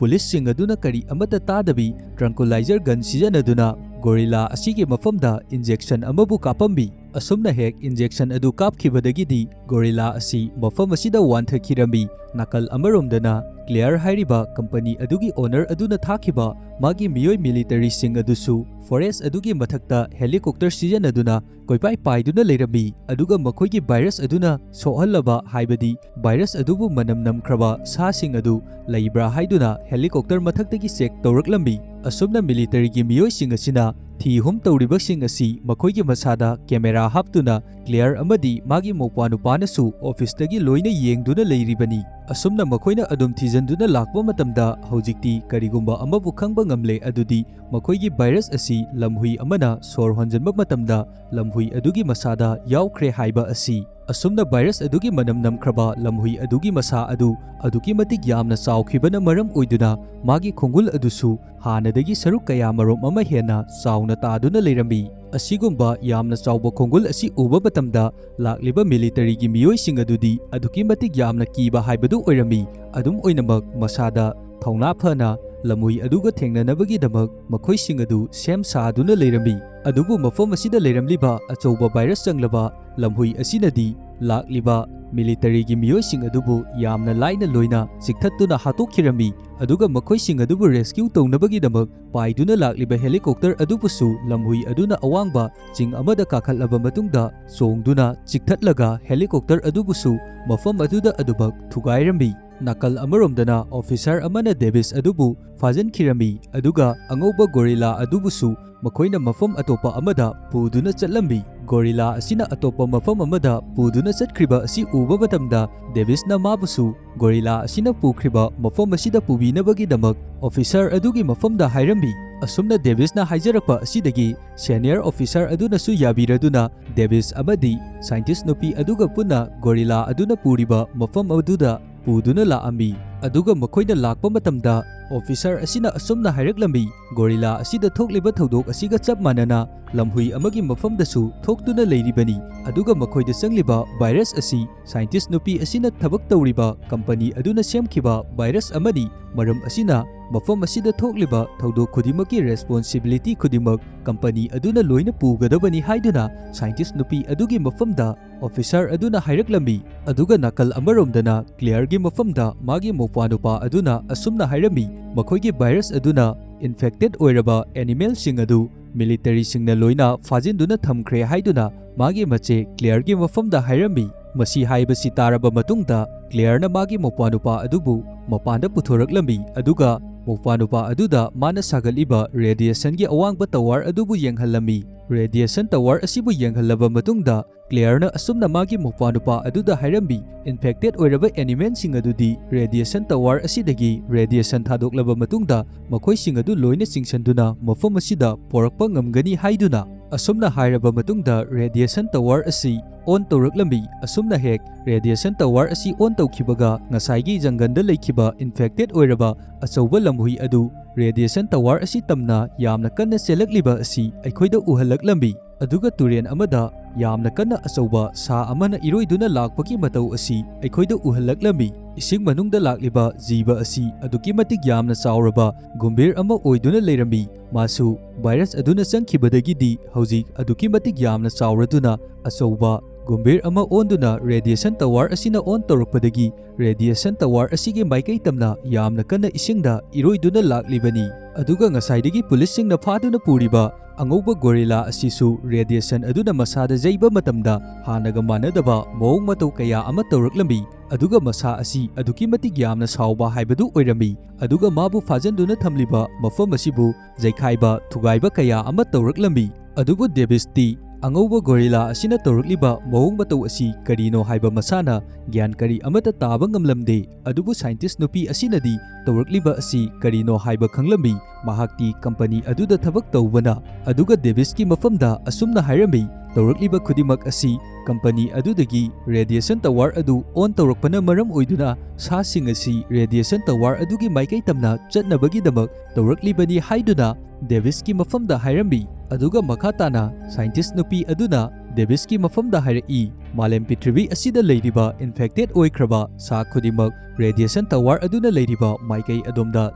ꯄꯨꯂꯤꯁꯁꯤꯡ ꯑꯗꯨꯅ ꯀꯔꯤ ꯑꯃꯠꯇ ꯇꯥꯗꯕꯤ ꯇ꯭ꯔꯪꯀꯨꯂꯥꯏꯖꯔ ꯒꯟ ꯁꯤꯖꯤꯟꯅꯗꯨꯅ ꯒꯣꯔꯤꯂꯥ ꯑꯁꯤꯒꯤ ꯃꯐꯝꯗ ꯏꯟꯖꯦꯛꯁꯟ ꯑꯃꯕꯨ ꯀꯥꯞꯄꯝꯃꯤ꯫ ꯑꯁꯨꯝꯅ ꯍꯦꯛ ꯏꯟꯖꯦꯛꯁꯟ ꯑꯗꯨ ꯀꯥꯞꯈꯤꯕꯗꯒꯤꯗꯤ ꯒꯣꯔꯤꯂꯥ ꯑꯁꯤ ꯃꯐꯝ ꯑꯁꯤꯗ ꯋꯥꯟꯊꯈꯤꯔꯝꯃꯤ꯫ ꯅꯥꯀꯜ ꯑꯃꯔꯣꯝꯗꯅ ꯀ꯭ꯂꯦꯌꯔ ꯍꯥꯏꯔꯤꯕ ꯀꯝꯄꯅꯤ ꯑꯗꯨꯒꯤ ꯑꯣꯅꯔ ꯑꯗꯨꯅ ꯊꯥꯈꯤꯕ ꯃꯥꯒꯤ ꯃꯤꯑꯣꯏ ꯃꯤꯂꯤꯇꯔꯤꯁꯤꯡ ꯑꯗꯨꯁꯨ ꯐꯣꯔꯦꯁ ꯑꯗꯨꯒꯤ ꯃꯊꯛꯇ ꯍꯦꯂꯤꯀꯣꯞꯇꯔ ꯁꯤꯖꯤꯟꯅꯗꯨꯅ ꯀꯣꯏꯄꯥꯏ ꯄꯥꯏꯗꯨꯅ ꯂꯩꯔꯝꯃꯤ꯫ ꯑꯗꯨꯒ ꯃꯈꯣꯏꯒꯤ ꯚꯥꯏꯔꯁ ꯑꯗꯨꯅ ꯁꯣꯛꯍꯜꯂꯕ, ꯍꯥꯏꯕꯗꯤ ꯚꯥꯏꯔꯁ ꯑꯗꯨꯕꯨ ꯃꯅꯝ ꯅꯝꯈ꯭ꯔꯕ ꯁꯥꯁꯤꯡ ꯑꯗꯨ ꯂꯩꯕ꯭ꯔꯥ ꯍꯥꯏꯗꯨꯅ ꯍꯦꯂꯤꯀꯣꯞꯇꯔ ꯃꯊꯛꯇꯒꯤ ꯆꯦꯛ ꯇꯧꯔꯛꯂꯝꯃꯤ꯫ ꯑꯁꯨꯝꯅ ꯃꯤꯂꯤꯇꯔꯤꯒꯤ ꯃꯤꯑꯣꯏꯁꯤꯡ ꯑꯁꯤꯅ ꯊꯤ ꯍꯨꯝ ꯇꯧꯔꯤꯕꯁꯤꯡ ꯑꯁꯤ ꯃꯈꯣꯏꯒꯤ ꯃꯁꯥꯗ ꯀꯦꯃꯦꯔꯥ ꯍꯥꯞꯇꯨꯅ ꯀ꯭ꯂꯦꯌꯔ ꯑꯃꯗꯤ ꯃꯥꯒꯤ ꯃꯧꯄ꯭ꯋꯥꯅꯨꯄꯥꯅꯁꯨ ꯑꯣꯐꯤꯁꯇꯒꯤ ꯂꯣꯏꯅ ꯌꯦꯡꯗꯨꯅ ꯂꯩꯔꯤꯕꯅꯤ꯫ ꯑꯁꯨꯝꯅ ꯃꯈꯣꯏꯅ ꯑꯗꯨꯝ ꯊꯤꯖꯤꯟꯗꯨꯅ ꯂꯥꯛꯄ ꯃꯇꯝꯗ ꯍꯧꯖꯤꯛꯇꯤ ꯀꯔꯤꯒꯨꯝꯕ ꯑꯃꯕꯨ ꯈꯪꯕ ꯉꯝꯂꯦ, ꯑꯗꯨꯗꯤ ꯃꯈꯣꯏꯒꯤ ꯚꯥꯏꯔꯁ ꯑꯁꯤ ꯂꯝꯍꯨꯏ ꯑꯃꯅ ꯁꯣꯔ ꯍꯣꯟꯖꯤꯟꯕ ꯃꯇꯝꯗ ꯂꯝꯍꯨꯏ ꯑꯗꯨꯒꯤ ꯃꯁꯥꯗ ꯌꯥꯎꯈ꯭ꯔꯦ ꯍꯥꯏꯕ ꯑꯁꯤ꯫ ꯑꯁꯨꯝꯅ ꯚꯥꯏꯔꯁ ꯑꯗꯨꯒꯤ ꯃꯅꯝ ꯅꯝꯈ꯭ꯔꯕ ꯂꯝꯍꯨꯏ ꯑꯗꯨꯒꯤ ꯃꯁꯥ ꯑꯗꯨ ꯑꯗꯨꯛꯀꯤ ꯃꯇꯤꯛ ꯌꯥꯝꯅ ꯆꯥꯎꯈꯤꯕꯅ ꯃꯔꯝ ꯑꯣꯏꯗꯨꯅ ꯃꯥꯒꯤ ꯈꯣꯡꯒꯨꯜ ꯑꯗꯨꯁꯨ ꯍꯥꯟꯅꯗꯒꯤ ꯁꯔꯨꯛ ꯀꯌꯥ ꯃꯔꯣꯝ ꯑꯃ ꯍꯦꯟꯅ ꯆꯥꯎꯅ ꯇꯥꯗꯨꯅ ꯂꯩꯔꯝꯃꯤ꯫ ꯑꯁꯤꯒꯨꯝꯕ ꯌꯥꯝꯅ ꯆꯥꯎꯕ ꯈꯣꯡꯒꯨꯜ ꯑꯁꯤ ꯎꯕ ꯃꯇꯝꯗ ꯂꯥꯛꯂꯤꯕ ꯃꯤꯂꯤꯇꯔꯤꯒꯤ ꯃꯤꯑꯣꯏꯁꯤꯡ ꯑꯗꯨꯗꯤ ꯑꯗꯨꯛꯀꯤ ꯃꯇꯤꯛ ꯌꯥꯝꯅ ꯀꯤꯕ ꯍꯥꯏꯕꯗꯨ ꯑꯣꯏꯔꯝꯃꯤ꯫ ꯑꯗꯨꯝ ꯑꯣꯏꯅꯃꯛ, ꯃꯁꯥꯗ ꯊꯧꯅꯥ ꯐꯅ ꯂꯝꯍꯨꯏ ꯑꯗꯨꯒ ꯊꯦꯡꯅꯅꯕꯒꯤꯗꯃꯛ ꯃꯈꯣꯏꯁꯤꯡ ꯑꯗꯨ ꯁꯦꯝ ꯁꯥꯗꯨꯅ ꯂꯩꯔꯝꯃꯤ꯫ ꯑꯗꯨꯕꯨ ꯃꯐꯝ ꯑꯁꯤꯗ ꯂꯩꯔꯝꯂꯤꯕ ꯑꯆꯧꯕ ꯚꯥꯏꯔꯁ ꯆꯪꯂꯕ ꯂꯝꯍꯨꯏ ꯑꯁꯤꯅꯗꯤ ꯂꯥꯛꯂꯤꯕ ꯃꯤꯂꯤꯇꯔꯤꯒꯤ ꯃꯤꯑꯣꯏꯁꯤꯡ ꯑꯗꯨꯕꯨ ꯌꯥꯝꯅ ꯂꯥꯏꯅ ꯂꯣꯏꯅ ꯆꯤꯛꯊꯠꯇꯨꯅ ꯍꯥꯠꯇꯣꯛꯈꯤꯔꯝꯃꯤ꯫ ꯑꯗꯨꯒ ꯃꯈꯣꯏꯁꯤꯡ ꯑꯗꯨꯕꯨ ꯔꯦꯁꯀ꯭ꯌꯨ ꯇꯧꯅꯕꯒꯤꯗꯃꯛ ꯄꯥꯏꯗꯨꯅ ꯂꯥꯛꯂꯤꯕ ꯍꯦꯂꯤꯀꯣꯞꯇꯔ ꯑꯗꯨꯕꯨꯁꯨ ꯂꯝꯍꯨꯏ ꯑꯗꯨꯅ ꯑꯋꯥꯡꯕ ꯆꯤꯡ ꯑꯃꯗ ꯀꯥꯈꯠꯂꯕ ꯃꯇꯨꯡꯗ ꯆꯣꯡꯗꯨꯅ ꯆꯤꯛꯊꯠꯂꯒ ꯍꯦꯂꯤꯀꯣꯞꯇꯔ ꯑꯗꯨꯕꯨꯁꯨ ꯃꯐꯝ ꯑꯗꯨꯗ ꯑꯗꯨꯃꯛ ꯊꯨꯒꯥꯏꯔꯝꯃꯤ꯫ ꯅꯥꯀꯜ ꯑꯃꯔꯣꯝꯗꯅ ꯑꯣꯐꯤꯁꯥꯔ ꯑꯃꯅ ꯗꯦꯕꯤꯁ ꯑꯗꯨꯕꯨ ꯐꯥꯖꯤꯟꯈꯤꯔꯝꯃꯤ, ꯑꯗꯨꯒ ꯑꯉꯧꯕ ꯒꯣꯔꯤꯂꯥ ꯑꯗꯨꯕꯨꯁꯨ ꯃꯈꯣꯏꯅ ꯃꯐꯝ ꯑꯇꯣꯞꯄ ꯑꯃꯗ ꯄꯨꯗꯨꯅ ꯆꯠꯂꯝꯃꯤ꯫ ꯒꯣꯔꯤꯂꯥ ꯑꯁꯤꯅ ꯑꯇꯣꯞꯄ ꯃꯐꯝ ꯑꯃꯗ ꯄꯨꯗꯨꯅ ꯆꯠꯈ꯭ꯔꯤꯕ ꯑꯁꯤ ꯎꯕ ꯃꯇꯝꯗ ꯗꯦꯕꯤꯁꯅ ꯃꯥꯕꯨꯁꯨ ꯒꯣꯔꯤꯂꯥ ꯑꯁꯤꯅ ꯄꯨꯈ꯭ꯔꯤꯕ ꯃꯐꯝ ꯑꯁꯤꯗ ꯄꯨꯕꯤꯅꯕꯒꯤꯗꯃꯛ ꯑꯣꯐꯤꯁꯥꯔ ꯑꯗꯨꯒꯤ ꯃꯐꯝꯗ ꯍꯥꯏꯔꯝꯃꯤ꯫ ꯑꯁꯨꯝꯅ ꯗꯦꯕꯤꯁꯅ ꯍꯥꯏꯖꯔꯛꯄ ꯑꯁꯤꯗꯒꯤ ꯁꯦꯅꯤꯌꯔ ꯑꯣꯐꯤꯁꯥꯔ ꯑꯗꯨꯅꯁꯨ ꯌꯥꯕꯤꯔꯗꯨꯅ ꯗꯦꯕꯤꯁ ꯑꯃꯗꯤ ꯁꯥꯏꯟꯇꯤꯁ ꯅꯨꯄꯤ ꯑꯗꯨꯒ ꯄꯨꯟꯅ ꯒꯣꯔꯤꯂꯥ ꯑꯗꯨꯅ ꯄꯨꯔꯤꯕ ꯃꯐꯝ ꯑꯗꯨꯗ ꯄꯨꯗꯨꯅ ꯂꯥꯛꯑꯝꯃꯤ꯫ ꯑꯗꯨꯒ ꯃꯈꯣꯏꯅ ꯂꯥꯛꯄ ꯃꯇꯝꯗ ꯑꯣꯐꯤꯁꯥꯔ ꯑꯁꯤꯅ ꯑꯁꯨꯝꯅ ꯍꯥꯏꯔꯛꯂꯝꯃꯤ, "ꯒꯣꯔꯤꯂꯥ ꯑꯁꯤꯗ ꯊꯣꯛꯂꯤꯕ ꯊꯧꯗꯣꯛ ꯑꯁꯤꯒ ꯆꯞ ꯃꯥꯟꯅꯅ ꯂꯝꯍꯨꯏ ꯑꯃꯒꯤ ꯃꯐꯝꯗꯁꯨ ꯊꯣꯛꯇꯨꯅ ꯂꯩꯔꯤꯕꯅꯤ, ꯑꯗꯨꯒ ꯃꯈꯣꯏꯗ ꯆꯪꯂꯤꯕ ꯚꯥꯏꯔꯁ ꯑꯁꯤ ꯁꯥꯏꯟꯇꯤꯁ ꯅꯨꯄꯤ ꯑꯁꯤꯅ ꯊꯕꯛ ꯇꯧꯔꯤꯕ ꯀꯝꯄꯅꯤ ꯑꯗꯨꯅ ꯁꯦꯝꯈꯤꯕ ꯚꯥꯏꯔꯁ ꯑꯃꯅꯤ꯫ ꯃꯔꯝ ꯑꯁꯤꯅ ꯃꯐꯝ ꯑꯁꯤꯗ ꯊꯣꯛꯂꯤꯕ ꯊꯧꯗꯣꯛ ꯈꯨꯗꯤꯡꯃꯛꯀꯤ ꯔꯦꯁꯄꯣꯟꯁꯤꯕꯤꯂꯤꯇꯤ ꯈꯨꯗꯤꯡꯃꯛ ꯀꯝꯄꯅꯤ ꯑꯗꯨꯅ ꯂꯣꯏꯅ ꯄꯨꯒꯗꯕꯅꯤ" ꯍꯥꯏꯗꯨꯅ ꯁꯥꯏꯟꯇꯤꯁ ꯅꯨꯄꯤ ꯑꯗꯨꯒꯤ ꯃꯐꯝꯗ ꯑꯣꯐꯤꯁꯥꯔ ꯑꯗꯨꯅ ꯍꯥꯏꯔꯛꯂꯝꯃꯤ꯫ ꯑꯗꯨꯒ ꯅꯥꯀꯜ ꯑꯃꯔꯣꯝꯗꯅ ꯀ꯭ꯂꯦꯌꯔꯒꯤ ꯃꯐꯝꯗ ꯃꯥꯒꯤ ꯃꯧꯄ꯭ꯋꯥꯅꯨꯄꯥ ꯑꯗꯨꯅ ꯑꯁꯨꯝꯅ ꯍꯥꯏꯔꯝꯃꯤ, ꯃꯈꯣꯏꯒꯤ ꯚꯥꯏꯔꯁ ꯑꯗꯨꯅ ꯏꯟꯐꯦꯛꯇꯦꯗ ꯑꯣꯏꯔꯕ ꯑꯦꯅꯤꯃꯦꯜꯁꯤꯡ ꯑꯗꯨ ꯃꯤꯂꯤꯇꯔꯤꯁꯤꯡꯅ ꯂꯣꯏꯅ ꯐꯥꯖꯤꯟꯗꯨꯅ ꯊꯝꯈ꯭ꯔꯦ ꯍꯥꯏꯗꯨꯅ ꯃꯥꯒꯤ ꯃꯆꯦ ꯀ꯭ꯂꯦꯌꯔꯒꯤ ꯃꯐꯝꯗ ꯍꯥꯏꯔꯝꯃꯤ꯫ ꯃꯁꯤ ꯍꯥꯏꯕꯁꯤ ꯇꯥꯔꯕ ꯃꯇꯨꯡꯗ ꯀ꯭ꯂꯦꯌꯔꯅ ꯃꯥꯒꯤ ꯃꯧꯄ꯭ꯋꯥꯅꯨꯄꯥ ꯑꯗꯨꯕꯨ ꯃꯄꯥꯟꯗ ꯄꯨꯊꯣꯔꯛꯂꯝꯃꯤ, ꯑꯗꯨꯒ ꯃꯧꯄ꯭ꯋꯥꯅꯨꯄꯥ ꯑꯗꯨꯗ ꯃꯥꯅ ꯁꯥꯒꯠꯂꯤꯕ radiationꯒꯤ ꯑꯋꯥꯡꯕ tower ꯑꯗꯨꯕꯨ ꯌꯦꯡꯍꯜꯂꯝꯃꯤ꯫ Radiation tower ꯑꯁꯤꯕꯨ ꯌꯦꯡꯍꯜꯂꯕ ꯃꯇꯨꯡꯗ, Claireꯅ ꯑꯁꯨꯝꯅ ꯃꯥꯒꯤ ꯃꯧꯄ꯭ꯋꯥꯅꯨꯄꯥ ꯑꯗꯨꯗ ꯍꯥꯏꯔꯝꯃꯤ, infected ꯑꯣꯏꯔꯕ animalꯁꯤꯡ ꯑꯗꯨꯗꯤ radiation tower ꯑꯁꯤꯗꯒꯤ radiation ꯊꯥꯗꯣꯛꯂꯕ ꯃꯇꯨꯡꯗ ꯃꯈꯣꯏꯁꯤꯡ ꯑꯗꯨ ꯂꯣꯏꯅ ꯆꯤꯡꯁꯤꯟꯗꯨꯅ ꯃꯐꯝ ꯑꯁꯤꯗ ꯄꯣꯔꯛꯄ ꯉꯝꯒꯅꯤ ꯍꯥꯏꯗꯨꯅ꯫ ꯑꯁꯨꯝꯅ ꯍꯥꯏꯔꯕ ꯃꯇꯨꯡꯗ radiation tower ꯑꯁꯤ on ꯇꯧꯔꯛꯂꯝꯃꯤ꯫ ꯑꯁꯨꯝꯅ ꯍꯦꯛ radiation tower ꯑꯁꯤ on ꯇꯧꯈꯤꯕꯒ, ꯉꯁꯥꯏꯒꯤ ꯖꯪꯒꯜꯗ ꯂꯩꯈꯤꯕ infected ꯑꯣꯏꯔꯕ ꯑꯆꯧꯕ ꯂꯝꯍꯨꯏ ꯑꯗꯨ radiation tower ꯑꯁꯤ ꯇꯝꯅ ꯌꯥꯝꯅ ꯀꯟꯅ ꯆꯦꯜꯂꯛꯂꯤꯕ ꯑꯁꯤ ꯑꯩꯈꯣꯏꯗ ꯎꯍꯜꯂꯛꯂꯝꯃꯤ꯫ ꯑꯗꯨꯒ ꯇꯨꯔꯦꯜ ꯑꯃꯗ ꯌꯥꯝꯅ ꯀꯟꯅ ꯑꯆꯧꯕ ꯁꯥ ꯑꯃꯅ ꯏꯔꯣꯏꯗꯨꯅ ꯂꯥꯛꯄꯒꯤ ꯃꯇꯧ ꯑꯁꯤ ꯑꯩꯈꯣꯏꯗ ꯎꯍꯜꯂꯛꯂꯝꯃꯤ꯫ ꯏꯁꯤꯡ ꯃꯅꯨꯡꯗ ꯂꯥꯛꯂꯤꯕ ꯖꯤꯕ ꯑꯁꯤ ꯑꯗꯨꯛꯀꯤ ꯃꯇꯤꯛ ꯌꯥꯝꯅ ꯆꯥꯎꯔꯕ ꯒꯨꯝꯚꯤꯔ ꯑꯃ ꯑꯣꯏꯗꯨꯅ ꯂꯩꯔꯝꯃꯤ꯫ ꯃꯥꯁꯨ virus ꯑꯗꯨꯅ ꯆꯪꯈꯤꯕꯗꯒꯤꯗꯤ ꯍꯧꯖꯤꯛ ꯑꯗꯨꯛꯀꯤ ꯃꯇꯤꯛ ꯌꯥꯝꯅ ꯆꯥꯎꯔꯗꯨꯅ ꯑꯆꯧꯕ ꯒꯨꯝꯚꯤꯔ ꯑꯃ ꯑꯣꯟꯗꯨꯅ radiation tower ꯑꯁꯤꯅ on ꯇꯧꯔꯛꯄꯗꯒꯤ radiation tower ꯑꯁꯤꯒꯤ ꯃꯥꯏꯀꯩ ꯇꯝꯅ ꯌꯥꯝꯅ ꯀꯟꯅ ꯏꯁꯤꯡꯗ ꯏꯔꯣꯏꯗꯨꯅ ꯂꯥꯛꯂꯤꯕꯅꯤ꯫ ꯑꯗꯨꯒ ꯉꯁꯥꯏꯗꯒꯤ ꯄꯨꯂꯤꯁꯁꯤꯡꯅ ꯐꯥꯗꯨꯅ ꯄꯨꯔꯤꯕ ꯑꯉꯧꯕ gorilla ꯑꯁꯤꯁꯨ radiation ꯑꯗꯨꯅ ꯃꯁꯥꯗ ꯌꯩꯕ ꯃꯇꯝꯗ ꯍꯥꯟꯅꯒ ꯃꯥꯟꯅꯗꯕ ꯃꯑꯣꯡ ꯃꯇꯧ ꯀꯌꯥ ꯑꯃ ꯇꯧꯔꯛꯂꯝꯃꯤ꯫ ꯑꯗꯨꯒ ꯃꯁꯥ ꯑꯁꯤ ꯑꯗꯨꯛꯀꯤ ꯃꯇꯤꯛ ꯌꯥꯝꯅ ꯁꯥꯎꯕ ꯍꯥꯏꯕꯗꯨ ꯑꯣꯏꯔꯝꯃꯤ꯫ ꯑꯗꯨꯒ ꯃꯥꯕꯨ ꯐꯥꯖꯟꯗꯨꯅ ꯊꯝꯂꯤꯕ ꯃꯐꯝ ꯑꯁꯤꯕꯨ ꯖꯩꯈꯥꯏꯕ ꯊꯨꯒꯥꯏꯕ ꯀꯌꯥ ꯑꯃ ꯇꯧꯔꯛꯂꯝꯃꯤ꯫ ꯑꯗꯨꯕꯨ ꯗꯦꯕꯤꯁꯇꯤ ꯑꯉꯧꯕ gorilla ꯑꯁꯤꯅ ꯇꯧꯔꯛꯂꯤꯕ ꯃꯑꯣꯡ ꯃꯇꯧ ꯑꯁꯤ ꯀꯔꯤꯅꯣ ꯍꯥꯏꯕ ꯃꯁꯥꯅ ꯒ꯭ꯌꯥꯟ ꯀꯔꯤ ꯑꯃꯠꯇ ꯇꯥꯕ ꯉꯝꯂꯝꯗꯦ꯫ ꯑꯗꯨꯕꯨ scientist ꯅꯨꯄꯤ ꯑꯁꯤꯅꯗꯤ ꯇꯧꯔꯛꯂꯤꯕ ꯑꯁꯤ ꯀꯔꯤꯅꯣ ꯍꯥꯏꯕ ꯈꯪꯂꯝꯃꯤ꯫ ꯃꯍꯥꯛꯇꯤ company ꯑꯗꯨꯗ ꯊꯕꯛ ꯇꯧꯕꯅ꯫ ꯑꯗꯨꯒ ꯗꯦꯕꯤꯁꯀꯤ ꯃꯐꯝꯗ ꯑꯁꯨꯝꯅ ꯍꯥꯏꯔꯝꯃꯤ, "ꯇꯧꯔꯛꯂꯤꯕ ꯈꯨꯗꯤꯡꯃꯛ ꯑꯁꯤ company ꯑꯗꯨꯗꯒꯤ radiation tower ꯑꯗꯨ on ꯇꯧꯔꯛꯄꯅ ꯃꯔꯝ ꯑꯣꯏꯗꯨꯅ ꯁꯥꯁꯤꯡ ꯑꯁꯤ radiation tower ꯑꯗꯨꯒꯤ ꯃꯥꯏꯀꯩ ꯇꯝꯅ ꯆꯠꯅꯕꯒꯤꯗꯃꯛ ꯇꯧꯔꯛꯂꯤꯕꯅꯤ" ꯍꯥꯏꯗꯨꯅ ꯗꯦꯕꯤꯁꯀꯤ ꯃꯐꯝꯗ ꯍꯥꯏꯔꯝꯃꯤ꯫ ꯑꯗꯨꯒ ꯃꯈꯥ ꯇꯥꯅ scientist ꯅꯨꯄꯤ ꯑꯗꯨꯅ ꯗꯦꯕꯤꯁꯀꯤ ꯃꯐꯝꯗ ꯍꯥꯏꯔꯛꯏ, "ꯃꯥꯂꯦꯝ ꯄ꯭ꯔꯤꯊꯤꯕꯤ ꯑꯁꯤꯗ ꯂꯩꯔꯤꯕ infected ꯑꯣꯏꯈ꯭ꯔꯕ ꯁꯥ ꯈꯨꯗꯤꯡꯃꯛ radiation tower ꯑꯗꯨꯅ ꯂꯩꯔꯤꯕ ꯃꯥꯏꯀꯩ ꯑꯗꯣꯝꯗ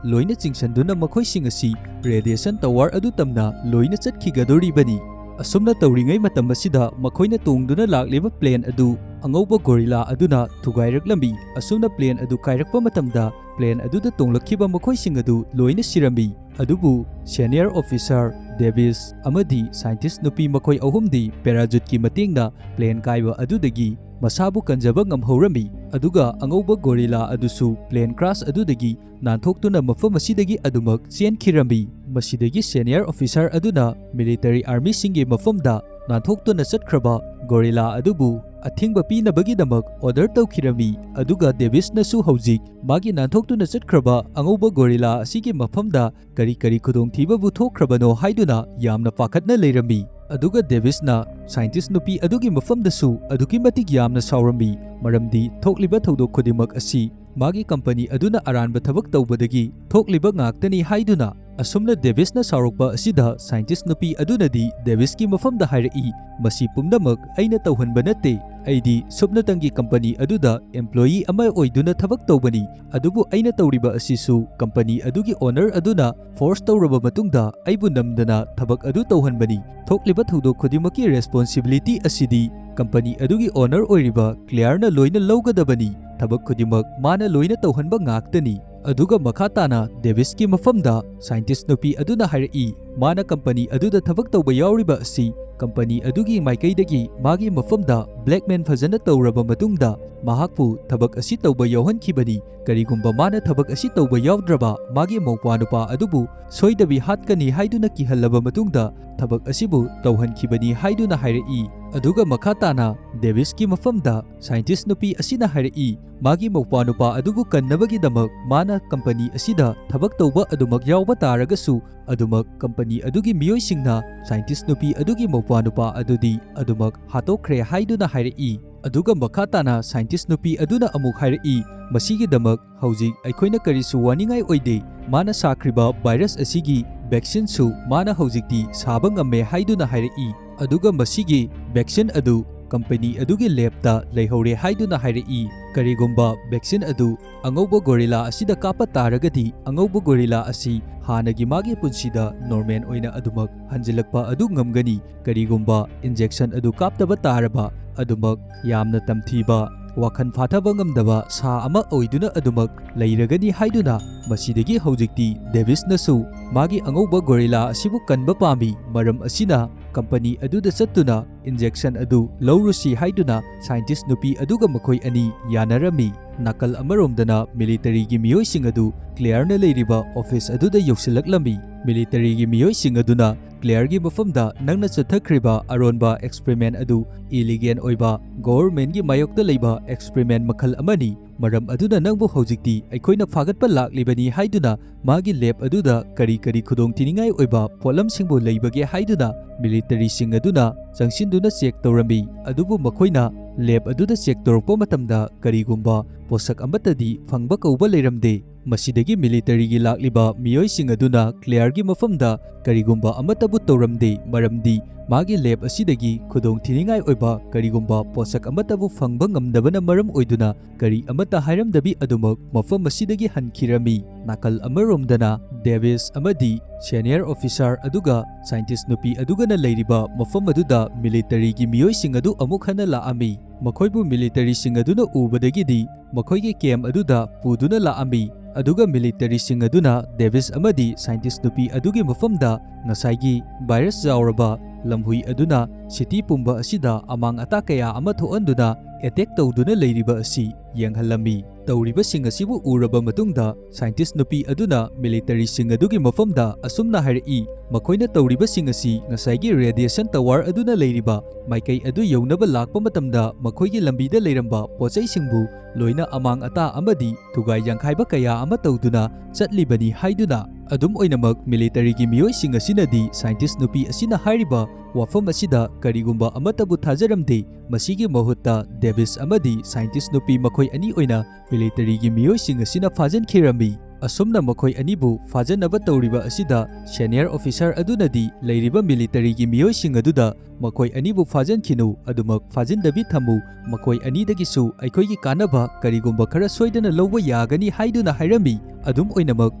ꯂꯣꯏꯅ ꯆꯤꯡꯁꯤꯟꯗꯨꯅ ꯃꯈꯣꯏꯁꯤꯡ ꯑꯁꯤ radiation tower ꯑꯗꯨ ꯇꯝꯅ ꯂꯣꯏꯅ ꯆꯠꯈꯤꯒꯗꯧꯔꯤꯕꯅꯤ"꯫ ꯑꯁꯨꯝꯅ ꯇꯧꯔꯤꯉꯩ ꯃꯇꯝ ꯑꯁꯤꯗ ꯃꯈꯣꯏꯅ ꯇꯣꯡꯗꯨꯅ ꯂꯥꯛꯂꯤꯕ plane ꯑꯗꯨ ꯑꯉꯧꯕ gorilla ꯑꯗꯨꯅ ꯊꯨꯒꯥꯏꯔꯛꯂꯝꯃꯤ꯫ ꯑꯁꯨꯝꯅ plane ꯑꯗꯨ ꯀꯥꯏꯔꯛꯄ ꯃꯇꯝꯗ plane ꯑꯗꯨꯗ ꯇꯣꯡꯂꯛꯈꯤꯕ ꯃꯈꯣꯏꯁꯤꯡ ꯑꯗꯨ ꯂꯣꯏꯅ ꯁꯤꯔꯝꯃꯤ꯫ ꯑꯗꯨꯕꯨ senior officer ꯗꯦꯕꯤꯁ ꯑꯃꯗꯤ scientist ꯅꯨꯄꯤ ꯃꯈꯣꯏ ꯑꯍꯨꯝꯗꯤ parachuteꯀꯤ ꯃꯇꯦꯡꯅ plane ꯀꯥꯏꯕ ꯑꯗꯨꯗꯒꯤ ꯃꯁꯥꯕꯨ ꯀꯟꯖꯕ ꯉꯝꯍꯧꯔꯝꯃꯤ, ꯑꯗꯨꯒ ꯑꯉꯧꯕ ꯒꯣꯔꯤꯂꯥ ꯑꯗꯨꯁꯨ plane crash ꯑꯗꯨꯗꯒꯤ ꯅꯥꯟꯊꯣꯛꯇꯨꯅ ꯃꯐꯝ ꯑꯁꯤꯗꯒꯤ ꯑꯗꯨꯃꯛ ꯆꯦꯟꯈꯤꯔꯝꯃꯤ꯫ ꯃꯁꯤꯗꯒꯤ senior officer ꯑꯗꯨꯅ military armyꯁꯤꯡꯒꯤ ꯃꯐꯝꯗ ꯅꯥꯟꯊꯣꯛꯇꯨꯅ ꯆꯠꯈ꯭ꯔꯕ ꯒꯣꯔꯤꯂꯥ ꯑꯗꯨꯕꯨ ꯑꯊꯤꯡꯕ ꯄꯤꯅꯕꯒꯤꯗꯃꯛ order ꯇꯧꯈꯤꯔꯝꯃꯤ, ꯑꯗꯨꯒ ꯗꯦꯕꯤꯁꯅꯁꯨ ꯍꯧꯖꯤꯛ ꯃꯥꯒꯤ ꯅꯥꯟꯊꯣꯛꯇꯨꯅ ꯆꯠꯈ꯭ꯔꯕ ꯑꯉꯧꯕ ꯒꯣꯔꯤꯂꯥ ꯑꯁꯤꯒꯤ ꯃꯐꯝꯗ ꯀꯔꯤ ꯀꯔꯤ ꯈꯨꯗꯣꯡꯊꯤꯕꯕꯨ ꯊꯣꯛꯈ꯭ꯔꯕꯅꯣ ꯍꯥꯏꯗꯨꯅ ꯌꯥꯝꯅ ꯄꯥꯈꯠꯅ ꯂꯩꯔꯝꯃꯤ꯫ ꯑꯗꯨꯒ ꯗꯦꯕꯤꯁꯅ scientist ꯅꯨꯄꯤ ꯑꯗꯨꯒꯤ ꯃꯐꯝꯗꯁꯨ ꯑꯗꯨꯛꯀꯤ ꯃꯇꯤꯛ ꯌꯥꯝꯅ ꯁꯥꯎꯔꯝꯃꯤ, ꯃꯔꯝꯗꯤ ꯊꯣꯛꯂꯤꯕ ꯊꯧꯗꯣꯛ ꯈꯨꯗꯤꯡꯃꯛ ꯑꯁꯤ ꯃꯥꯒꯤ company ꯑꯗꯨꯅ ꯑꯔꯥꯟꯕ ꯊꯕꯛ ꯇꯧꯕꯗꯒꯤ ꯊꯣꯛꯂꯤꯕ ꯉꯥꯛꯇꯅꯤ ꯍꯥꯏꯗꯨꯅ꯫ ꯑꯁꯨꯝꯅ ꯗꯦꯕꯤꯁꯅ ꯁꯥꯎꯔꯛꯄ ꯑꯁꯤꯗ scientist ꯅꯨꯄꯤ ꯑꯗꯨꯅꯗꯤ ꯗꯦꯕꯤꯁꯀꯤ ꯃꯐꯝꯗ ꯍꯥꯏꯔꯛꯏ, "ꯃꯁꯤ ꯄꯨꯝꯅꯃꯛ ꯑꯩꯅ ꯇꯧꯍꯟꯕ ꯅꯠꯇꯦ꯫ ꯑꯩꯗꯤ ꯁꯨꯞꯅꯇꯪꯒꯤ company ꯑꯗꯨꯗ employee ꯑꯃ ꯑꯣꯏꯗꯨꯅ ꯊꯕꯛ ꯇꯧꯕꯅꯤ꯫ ꯑꯗꯨꯕꯨ ꯑꯩꯅ ꯇꯧꯔꯤꯕ ꯑꯁꯤꯁꯨ company ꯑꯗꯨꯒꯤ owner ꯑꯗꯨꯅ force ꯇꯧꯔꯕ ꯃꯇꯨꯡꯗ ꯑꯩꯕꯨ ꯅꯝꯗꯅ ꯊꯕꯛ ꯑꯗꯨ ꯇꯧꯍꯟꯕꯅꯤ꯫ ꯊꯣꯛꯂꯤꯕ ꯊꯧꯗꯣꯛ ꯈꯨꯗꯤꯡꯃꯛꯀꯤ responsibility ꯑꯁꯤꯗꯤ company ꯑꯗꯨꯒꯤ owner ꯑꯣꯏꯔꯤꯕ ꯀ꯭ꯂꯤꯌꯥꯔꯅ ꯂꯣꯏꯅ ꯂꯧꯒꯗꯕꯅꯤ꯫ ꯊꯕꯛ ꯈꯨꯗꯤꯡꯃꯛ ꯃꯥꯅ ꯂꯣꯏꯅ ꯇꯧꯍꯟꯕ ꯉꯥꯛꯇꯅꯤ"꯫ ꯑꯗꯨꯒ ꯃꯈꯥ ꯇꯥꯅ ꯗꯦꯕꯤꯁꯀꯤ ꯃꯐꯝꯗ scientist ꯅꯨꯄꯤ ꯑꯗꯨꯅ ꯍꯥꯏꯔꯛꯏ, ꯃꯥꯅ company ꯑꯗꯨꯗ ꯊꯕꯛ ꯇꯧꯕ ꯌꯥꯎꯔꯤꯕ ꯑꯁꯤ company ꯑꯗꯨꯒꯤ ꯃꯥꯏꯀꯩꯗꯒꯤ ꯃꯥꯒꯤ ꯃꯐꯝꯗ blackmail ꯐꯖꯅ ꯇꯧꯔꯕ ꯃꯇꯨꯡꯗ ꯃꯍꯥꯛꯄꯨ ꯊꯕꯛ ꯑꯁꯤ ꯇꯧꯕ ꯌꯥꯎꯍꯟꯈꯤꯕꯅꯤ꯫ ꯀꯔꯤꯒꯨꯝꯕ ꯃꯥꯅ ꯊꯕꯛ ꯑꯁꯤ ꯇꯧꯕ ꯌꯥꯎꯗ꯭ꯔꯕ ꯃꯥꯒꯤ ꯃꯧꯄ꯭ꯋꯥ ꯅꯨꯄꯥ ꯑꯗꯨꯕꯨ ꯁꯣꯏꯗꯕꯤ ꯍꯥꯠꯀꯅꯤ ꯍꯥꯏꯗꯨꯅ ꯀꯤꯍꯜꯂꯕ ꯃꯇꯨꯡꯗ ꯊꯕꯛ ꯑꯁꯤꯕꯨ ꯇꯧꯍꯟꯈꯤꯕꯅꯤ ꯍꯥꯏꯗꯨꯅ ꯍꯥꯏꯔꯛꯏ꯫ ꯑꯗꯨꯒ ꯃꯈꯥ ꯇꯥꯅ ꯗꯦꯕꯤꯁꯀꯤ ꯃꯐꯝꯗ scientist ꯅꯨꯄꯤ ꯑꯁꯤꯅ ꯍꯥꯏꯔꯛꯏ, ꯃꯥꯒꯤ ꯃꯧꯄ꯭ꯋꯥ ꯅꯨꯄꯥ ꯑꯗꯨꯕꯨ ꯀꯟꯅꯕꯒꯤꯗꯃꯛ ꯃꯥꯅ company ꯑꯁꯤꯗ ꯊꯕꯛ ꯇꯧꯕ ꯑꯗꯨꯃꯛ ꯌꯥꯎꯕ ꯇꯥꯔꯒꯁꯨ ꯑꯗꯨꯃꯛ company ꯑꯗꯨꯒꯤ ꯃꯤꯑꯣꯏꯁꯤꯡꯅ scientist ꯅꯨꯄꯤ ꯑꯗꯨꯒꯤ ꯃꯧꯄ꯭ꯋꯥ ꯅꯨꯄꯥ ꯑꯗꯨꯗꯤ ꯑꯗꯨꯃꯛ ꯍꯥꯠꯇꯣꯛꯈ꯭ꯔꯦ ꯍꯥꯏꯗꯨꯅ ꯍꯥꯏꯔꯛꯏ꯫ ꯑꯗꯨꯒ ꯃꯈꯥ ꯇꯥꯅ scientist ꯅꯨꯄꯤ ꯑꯗꯨꯅ ꯑꯃꯨꯛ ꯍꯥꯏꯔꯛꯏ, ꯃꯁꯤꯒꯤꯗꯃꯛ ꯍꯧꯖꯤꯛ ꯑꯩꯈꯣꯏꯅ ꯀꯔꯤꯁꯨ ꯋꯥꯅꯤꯡꯉꯥꯏ ꯑꯣꯏꯗꯦ꯫ ꯃꯥꯅ ꯁꯥꯈ꯭ꯔꯤꯕ virus ꯑꯁꯤꯒꯤ vaccineꯁꯨ ꯃꯥꯅ ꯍꯧꯖꯤꯛꯇꯤ ꯁꯥꯕ ꯉꯝꯃꯦ ꯍꯥꯏꯗꯨꯅ ꯍꯥꯏꯔꯛꯏ꯫ ꯑꯗꯨꯒ ꯃꯁꯤꯒꯤ vaccine ꯑꯗꯨ company ꯑꯗꯨꯒꯤ labꯇ ꯂꯩꯍꯧꯔꯦ ꯍꯥꯏꯗꯨꯅ ꯍꯥꯏꯔꯛꯏ꯫ ꯀꯔꯤꯒꯨꯝꯕ vaccine ꯑꯗꯨ ꯑꯉꯧꯕ ꯒꯣꯔꯤꯂꯥ ꯑꯁꯤꯗ ꯀꯥꯞꯄ ꯇꯥꯔꯒꯗꯤ ꯑꯉꯧꯕ ꯒꯣꯔꯤꯂꯥ ꯑꯁꯤ ꯍꯥꯟꯅꯒꯤ ꯃꯥꯒꯤ ꯄꯨꯟꯁꯤꯗ normal ꯑꯣꯏꯅ ꯑꯗꯨꯃꯛ ꯍꯟꯖꯤꯜꯂꯛꯄ ꯑꯗꯨ ꯉꯝꯒꯅꯤ꯫ ꯀꯔꯤꯒꯨꯝꯕ injection ꯑꯗꯨ ꯀꯥꯞꯇꯕ ꯇꯥꯔꯕ ꯑꯗꯨꯃꯛ ꯌꯥꯝꯅ ꯇꯝꯊꯤꯕ, ꯋꯥꯈꯜ ꯐꯥꯊꯕ ꯉꯝꯗꯕ ꯁꯥ ꯑꯃ ꯑꯣꯏꯗꯨꯅ ꯑꯗꯨꯃꯛ ꯂꯩꯔꯒꯅꯤ ꯍꯥꯏꯗꯨꯅ꯫ ꯃꯁꯤꯗꯒꯤ ꯍꯧꯖꯤꯛꯇꯤ ꯗꯦꯕꯤꯁꯅꯁꯨ ꯃꯥꯒꯤ ꯑꯉꯧꯕ ꯒꯣꯔꯤꯂꯥ ꯑꯁꯤꯕꯨ ꯀꯟꯕ ꯄꯥꯝꯃꯤ꯫ ꯃꯔꯝ ꯑꯁꯤꯅ ꯀꯝꯄꯅꯤ ꯑꯗꯨꯗ ꯆꯠꯇꯨꯅ ꯏꯟꯖꯦꯛꯁꯟ ꯑꯗꯨ ꯂꯧꯔꯨꯁꯤ ꯍꯥꯏꯗꯨꯅ ꯁꯥꯏꯟꯇꯤꯁ ꯅꯨꯄꯤ ꯑꯗꯨꯒ ꯃꯈꯣꯏ ꯑꯅꯤ ꯌꯥꯅꯔꯝꯃꯤ꯫ ꯅꯥꯀꯜ ꯑꯃꯔꯣꯝꯗꯅ ꯃꯤꯂꯤꯇꯔꯤꯒꯤ ꯃꯤꯑꯣꯏꯁꯤꯡ ꯑꯗꯨ ꯀ꯭ꯂꯦꯌꯔꯅ ꯂꯩꯔꯤꯕ ꯑꯣꯐꯤꯁ ꯑꯗꯨꯗ ꯌꯧꯁꯤꯜꯂꯛꯂꯝꯃꯤ꯫ ꯃꯤꯂꯤꯇꯔꯤꯒꯤ ꯃꯤꯑꯣꯏꯁꯤꯡ ꯑꯗꯨꯅ ꯀ꯭ꯂꯦꯌꯔꯒꯤ ꯃꯐꯝꯗ ꯅꯪꯅ ꯆꯠꯊꯈ꯭ꯔꯤꯕ ꯑꯔꯣꯟꯕ ꯑꯦꯛꯁꯄ꯭ꯔꯤꯃꯦꯟ ꯑꯗꯨ ꯏꯂꯤꯒꯦꯟ ꯑꯣꯏꯕ, ꯒꯣꯚꯔꯟꯃꯦꯟꯠꯀꯤ ꯃꯥꯌꯣꯛꯇ ꯂꯩꯕ ꯑꯦꯛꯁꯄ꯭ꯔꯤꯃꯦꯟ ꯃꯈꯜ ꯑꯃꯅꯤ, ꯃꯔꯝ ꯑꯗꯨꯅ ꯅꯪꯕꯨ ꯍꯧꯖꯤꯛꯇꯤ ꯑꯩꯈꯣꯏꯅ ꯐꯥꯒꯠꯄ ꯂꯥꯛꯂꯤꯕꯅꯤ ꯍꯥꯏꯗꯨꯅ ꯃꯥꯒꯤ ꯂꯦꯕ ꯑꯗꯨꯗ ꯀꯔꯤ ꯀꯔꯤ ꯈꯨꯗꯣꯡꯊꯤꯅꯤꯡꯉꯥꯏ ꯑꯣꯏꯕ ꯄꯣꯠꯂꯝꯁꯤꯡꯕꯨ ꯂꯩꯕꯒꯦ ꯍꯥꯏꯗꯨꯅ ꯃꯤꯂꯤꯇꯔꯤꯁꯤꯡ ꯑꯗꯨꯅ ꯆꯪꯁꯤꯟꯗꯨꯅ ꯆꯦꯛ ꯇꯧꯔꯝꯃꯤ꯫ ꯑꯗꯨꯕꯨ ꯃꯈꯣꯏꯅ ꯂꯦꯕ ꯑꯗꯨꯗ ꯆꯦꯛ ꯇꯧꯔꯛꯄ ꯃꯇꯝꯗ ꯀꯔꯤꯒꯨꯝꯕ ꯄꯣꯠꯁꯛ ꯑꯃꯠꯇꯗꯤ ꯐꯪꯕ ꯀꯧꯕ ꯂꯩꯔꯝꯗꯦ꯫ ꯃꯁꯤꯗꯒꯤ ꯃꯤꯂꯤꯇꯔꯤꯒꯤ ꯂꯥꯛꯂꯤꯕ ꯃꯤꯑꯣꯏꯁꯤꯡ ꯑꯗꯨꯅ ꯀ꯭ꯂꯦꯌꯔꯒꯤ ꯃꯐꯝꯗ ꯀꯔꯤꯒꯨꯝꯕ ꯑꯃꯠꯇꯕꯨ ꯇꯧꯔꯝꯗꯦ, ꯃꯔꯝꯗꯤ ꯃꯥꯒꯤ ꯂꯦꯕ ꯑꯁꯤꯗꯒꯤ ꯈꯨꯗꯣꯡꯊꯤꯅꯤꯡꯉꯥꯏ ꯑꯣꯏꯕ ꯀꯔꯤꯒꯨꯝꯕ ꯄꯣꯠꯁꯛ ꯑꯃꯠꯇꯕꯨ ꯐꯪꯕ ꯉꯝꯗꯕꯅ ꯃꯔꯝ ꯑꯣꯏꯗꯨꯅ ꯀꯔꯤ ꯑꯃꯠꯇ ꯍꯥꯏꯔꯝꯗꯕꯤ ꯑꯗꯨꯃꯛ ꯃꯐꯝ ꯑꯁꯤꯗꯒꯤ ꯍꯟꯈꯤꯔꯝꯃꯤ꯫ ꯅꯥꯀꯜ ꯑꯃꯔꯣꯝꯗꯅ ꯗꯦꯕꯤꯁ ꯑꯃꯗꯤ ꯁꯦꯅꯤꯌꯔ ꯑꯣꯐꯤꯁꯥꯔ ꯑꯗꯨꯒ ꯁꯥꯏꯟꯇꯤꯁ ꯅꯨꯄꯤ ꯑꯗꯨꯒꯅ ꯂꯩꯔꯤꯕ ꯃꯐꯝ ꯑꯗꯨꯗ ꯃꯤꯂꯤꯇꯔꯤꯒꯤ ꯃꯤꯑꯣꯏꯁꯤꯡ ꯑꯗꯨ ꯑꯃꯨꯛ ꯍꯟꯅ ꯂꯥꯛꯑꯝꯃꯤ꯫ ꯃꯈꯣꯏꯕꯨ ꯃꯤꯂꯤꯇꯔꯤꯁꯤꯡ ꯑꯗꯨꯅ ꯎꯕꯗꯒꯤꯗꯤ ꯃꯈꯣꯏꯒꯤ ꯀꯦꯝ ꯑꯗꯨꯗ ꯄꯨꯗꯨꯅ ꯂꯥꯛꯑꯝꯃꯤ꯫ ꯑꯗꯨꯒ ꯃꯤꯂꯤꯇꯔꯤꯁꯤꯡ ꯑꯗꯨꯅ ꯗꯦꯕꯤꯁ ꯑꯃꯗꯤ ꯁꯥꯏꯟꯇꯤꯁ ꯅꯨꯄꯤ ꯑꯗꯨꯒꯤ ꯃꯐꯝꯗ ꯉꯁꯥꯏꯒꯤ ꯚꯥꯏꯔꯁ ꯌꯥꯎꯔꯕ ꯂꯝꯍꯨꯏ ꯑꯗꯨꯅ ꯁꯤꯇꯤ ꯄꯨꯝꯕ ꯑꯁꯤꯗ ꯑꯃꯥꯡ ꯑꯇꯥ ꯀꯌꯥ ꯑꯃ ꯊꯣꯛꯍꯟꯗꯨꯅ ꯑꯦꯇꯦꯛ ꯇꯧꯗꯨꯅ ꯂꯩꯔꯤꯕ ꯑꯁꯤ ꯌꯦꯡꯍꯜꯂꯝꯃꯤ꯫ ꯇꯧꯔꯤꯕꯁꯤꯡ ꯑꯁꯤꯕꯨ ꯎꯔꯕ ꯃꯇꯨꯡꯗ ꯁꯥꯏꯟꯇꯤꯁ ꯅꯨꯄꯤ ꯑꯗꯨꯅ ꯃꯤꯂꯤꯇꯔꯤꯁꯤꯡ ꯑꯗꯨꯒꯤ ꯃꯐꯝꯗ ꯑꯁꯨꯝꯅ ꯍꯥꯏꯔꯛꯏ, ꯃꯈꯣꯏꯅ ꯇꯧꯔꯤꯕꯁꯤꯡ ꯑꯁꯤ ꯉꯁꯥꯏꯒꯤ ꯔꯦꯗꯤꯌꯦꯁꯟ ꯇꯋꯥꯔ ꯑꯗꯨꯅ ꯂꯩꯔꯤꯕ ꯃꯥꯏꯀꯩ ꯑꯗꯨ ꯌꯧꯅꯕ ꯂꯥꯛꯄ ꯃꯇꯝꯗ ꯃꯈꯣꯏꯒꯤ ꯂꯝꯕꯤꯗ ꯂꯩꯔꯝꯕ ꯄꯣꯠꯆꯩꯁꯤꯡꯕꯨ ꯂꯣꯏꯅ ꯑꯃꯥꯡ ꯑꯇꯥ ꯑꯃꯗꯤ ꯊꯨꯒꯥꯏ ꯌꯥꯡꯈꯥꯏꯕ ꯀꯌꯥ ꯑꯃ ꯇꯧꯗꯨꯅ ꯆꯠꯂꯤꯕꯅꯤ ꯍꯥꯏꯗꯨꯅ꯫ ꯑꯗꯨꯝ ꯑꯣꯏꯅꯃꯛ, ꯃꯤꯂꯤꯇꯔꯤꯒꯤ ꯃꯤꯑꯣꯏꯁꯤꯡ ꯑꯁꯤꯅꯗꯤ ꯁꯥꯏꯟꯇꯤꯁ ꯅꯨꯄꯤ ꯑꯁꯤꯅ ꯍꯥꯏꯔꯤꯕ ꯋꯥꯐꯝ ꯑꯁꯤꯗ ꯀꯔꯤꯒꯨꯝꯕ ꯑꯃꯠꯇꯕꯨ ꯊꯥꯖꯔꯝꯗꯦ꯫ ꯃꯁꯤꯒꯤ ꯃꯍꯨꯠꯇ ꯗꯦꯕꯤꯁ ꯑꯃꯗꯤ ꯁꯥꯏꯟꯇꯤꯁ ꯅꯨꯄꯤ ꯃꯈꯣꯏ ꯑꯅꯤ ꯑꯣꯏꯅ ꯃꯤꯂꯤꯇꯔꯤꯒꯤ ꯃꯤꯑꯣꯏꯁꯤꯡ ꯑꯁꯤꯅ ꯐꯥꯖꯤꯟꯈꯤꯔꯝꯃꯤ꯫ ꯑꯁꯨꯝꯅ ꯃꯈꯣꯏ ꯑꯅꯤꯕꯨ ꯐꯥꯖꯤꯟꯅꯕ ꯇꯧꯔꯤꯕ ꯑꯁꯤꯗ ꯁꯦꯅꯤꯌꯔ ꯑꯣꯐꯤꯁꯥꯔ ꯑꯗꯨꯅꯗꯤ ꯂꯩꯔꯤꯕ ꯃꯤꯂꯤꯇꯔꯤꯒꯤ ꯃꯤꯑꯣꯏꯁꯤꯡ ꯑꯗꯨꯗ ꯃꯈꯣꯏ ꯑꯅꯤꯕꯨ ꯐꯥꯖꯤꯟꯈꯤꯅꯨ, ꯑꯗꯨꯃꯛ ꯐꯥꯖꯤꯟꯗꯕꯤ ꯊꯝꯃꯨ, ꯃꯈꯣꯏ ꯑꯅꯤꯗꯒꯤꯁꯨ ꯑꯩꯈꯣꯏꯒꯤ ꯀꯥꯟꯅꯕ ꯀꯔꯤꯒꯨꯝꯕ ꯈꯔ ꯁꯣꯏꯗꯅ ꯂꯧꯕ ꯌꯥꯒꯅꯤ ꯍꯥꯏꯗꯨꯅ ꯍꯥꯏꯔꯝꯃꯤ꯫ ꯑꯗꯨꯝ ꯑꯣꯏꯅꯃꯛ,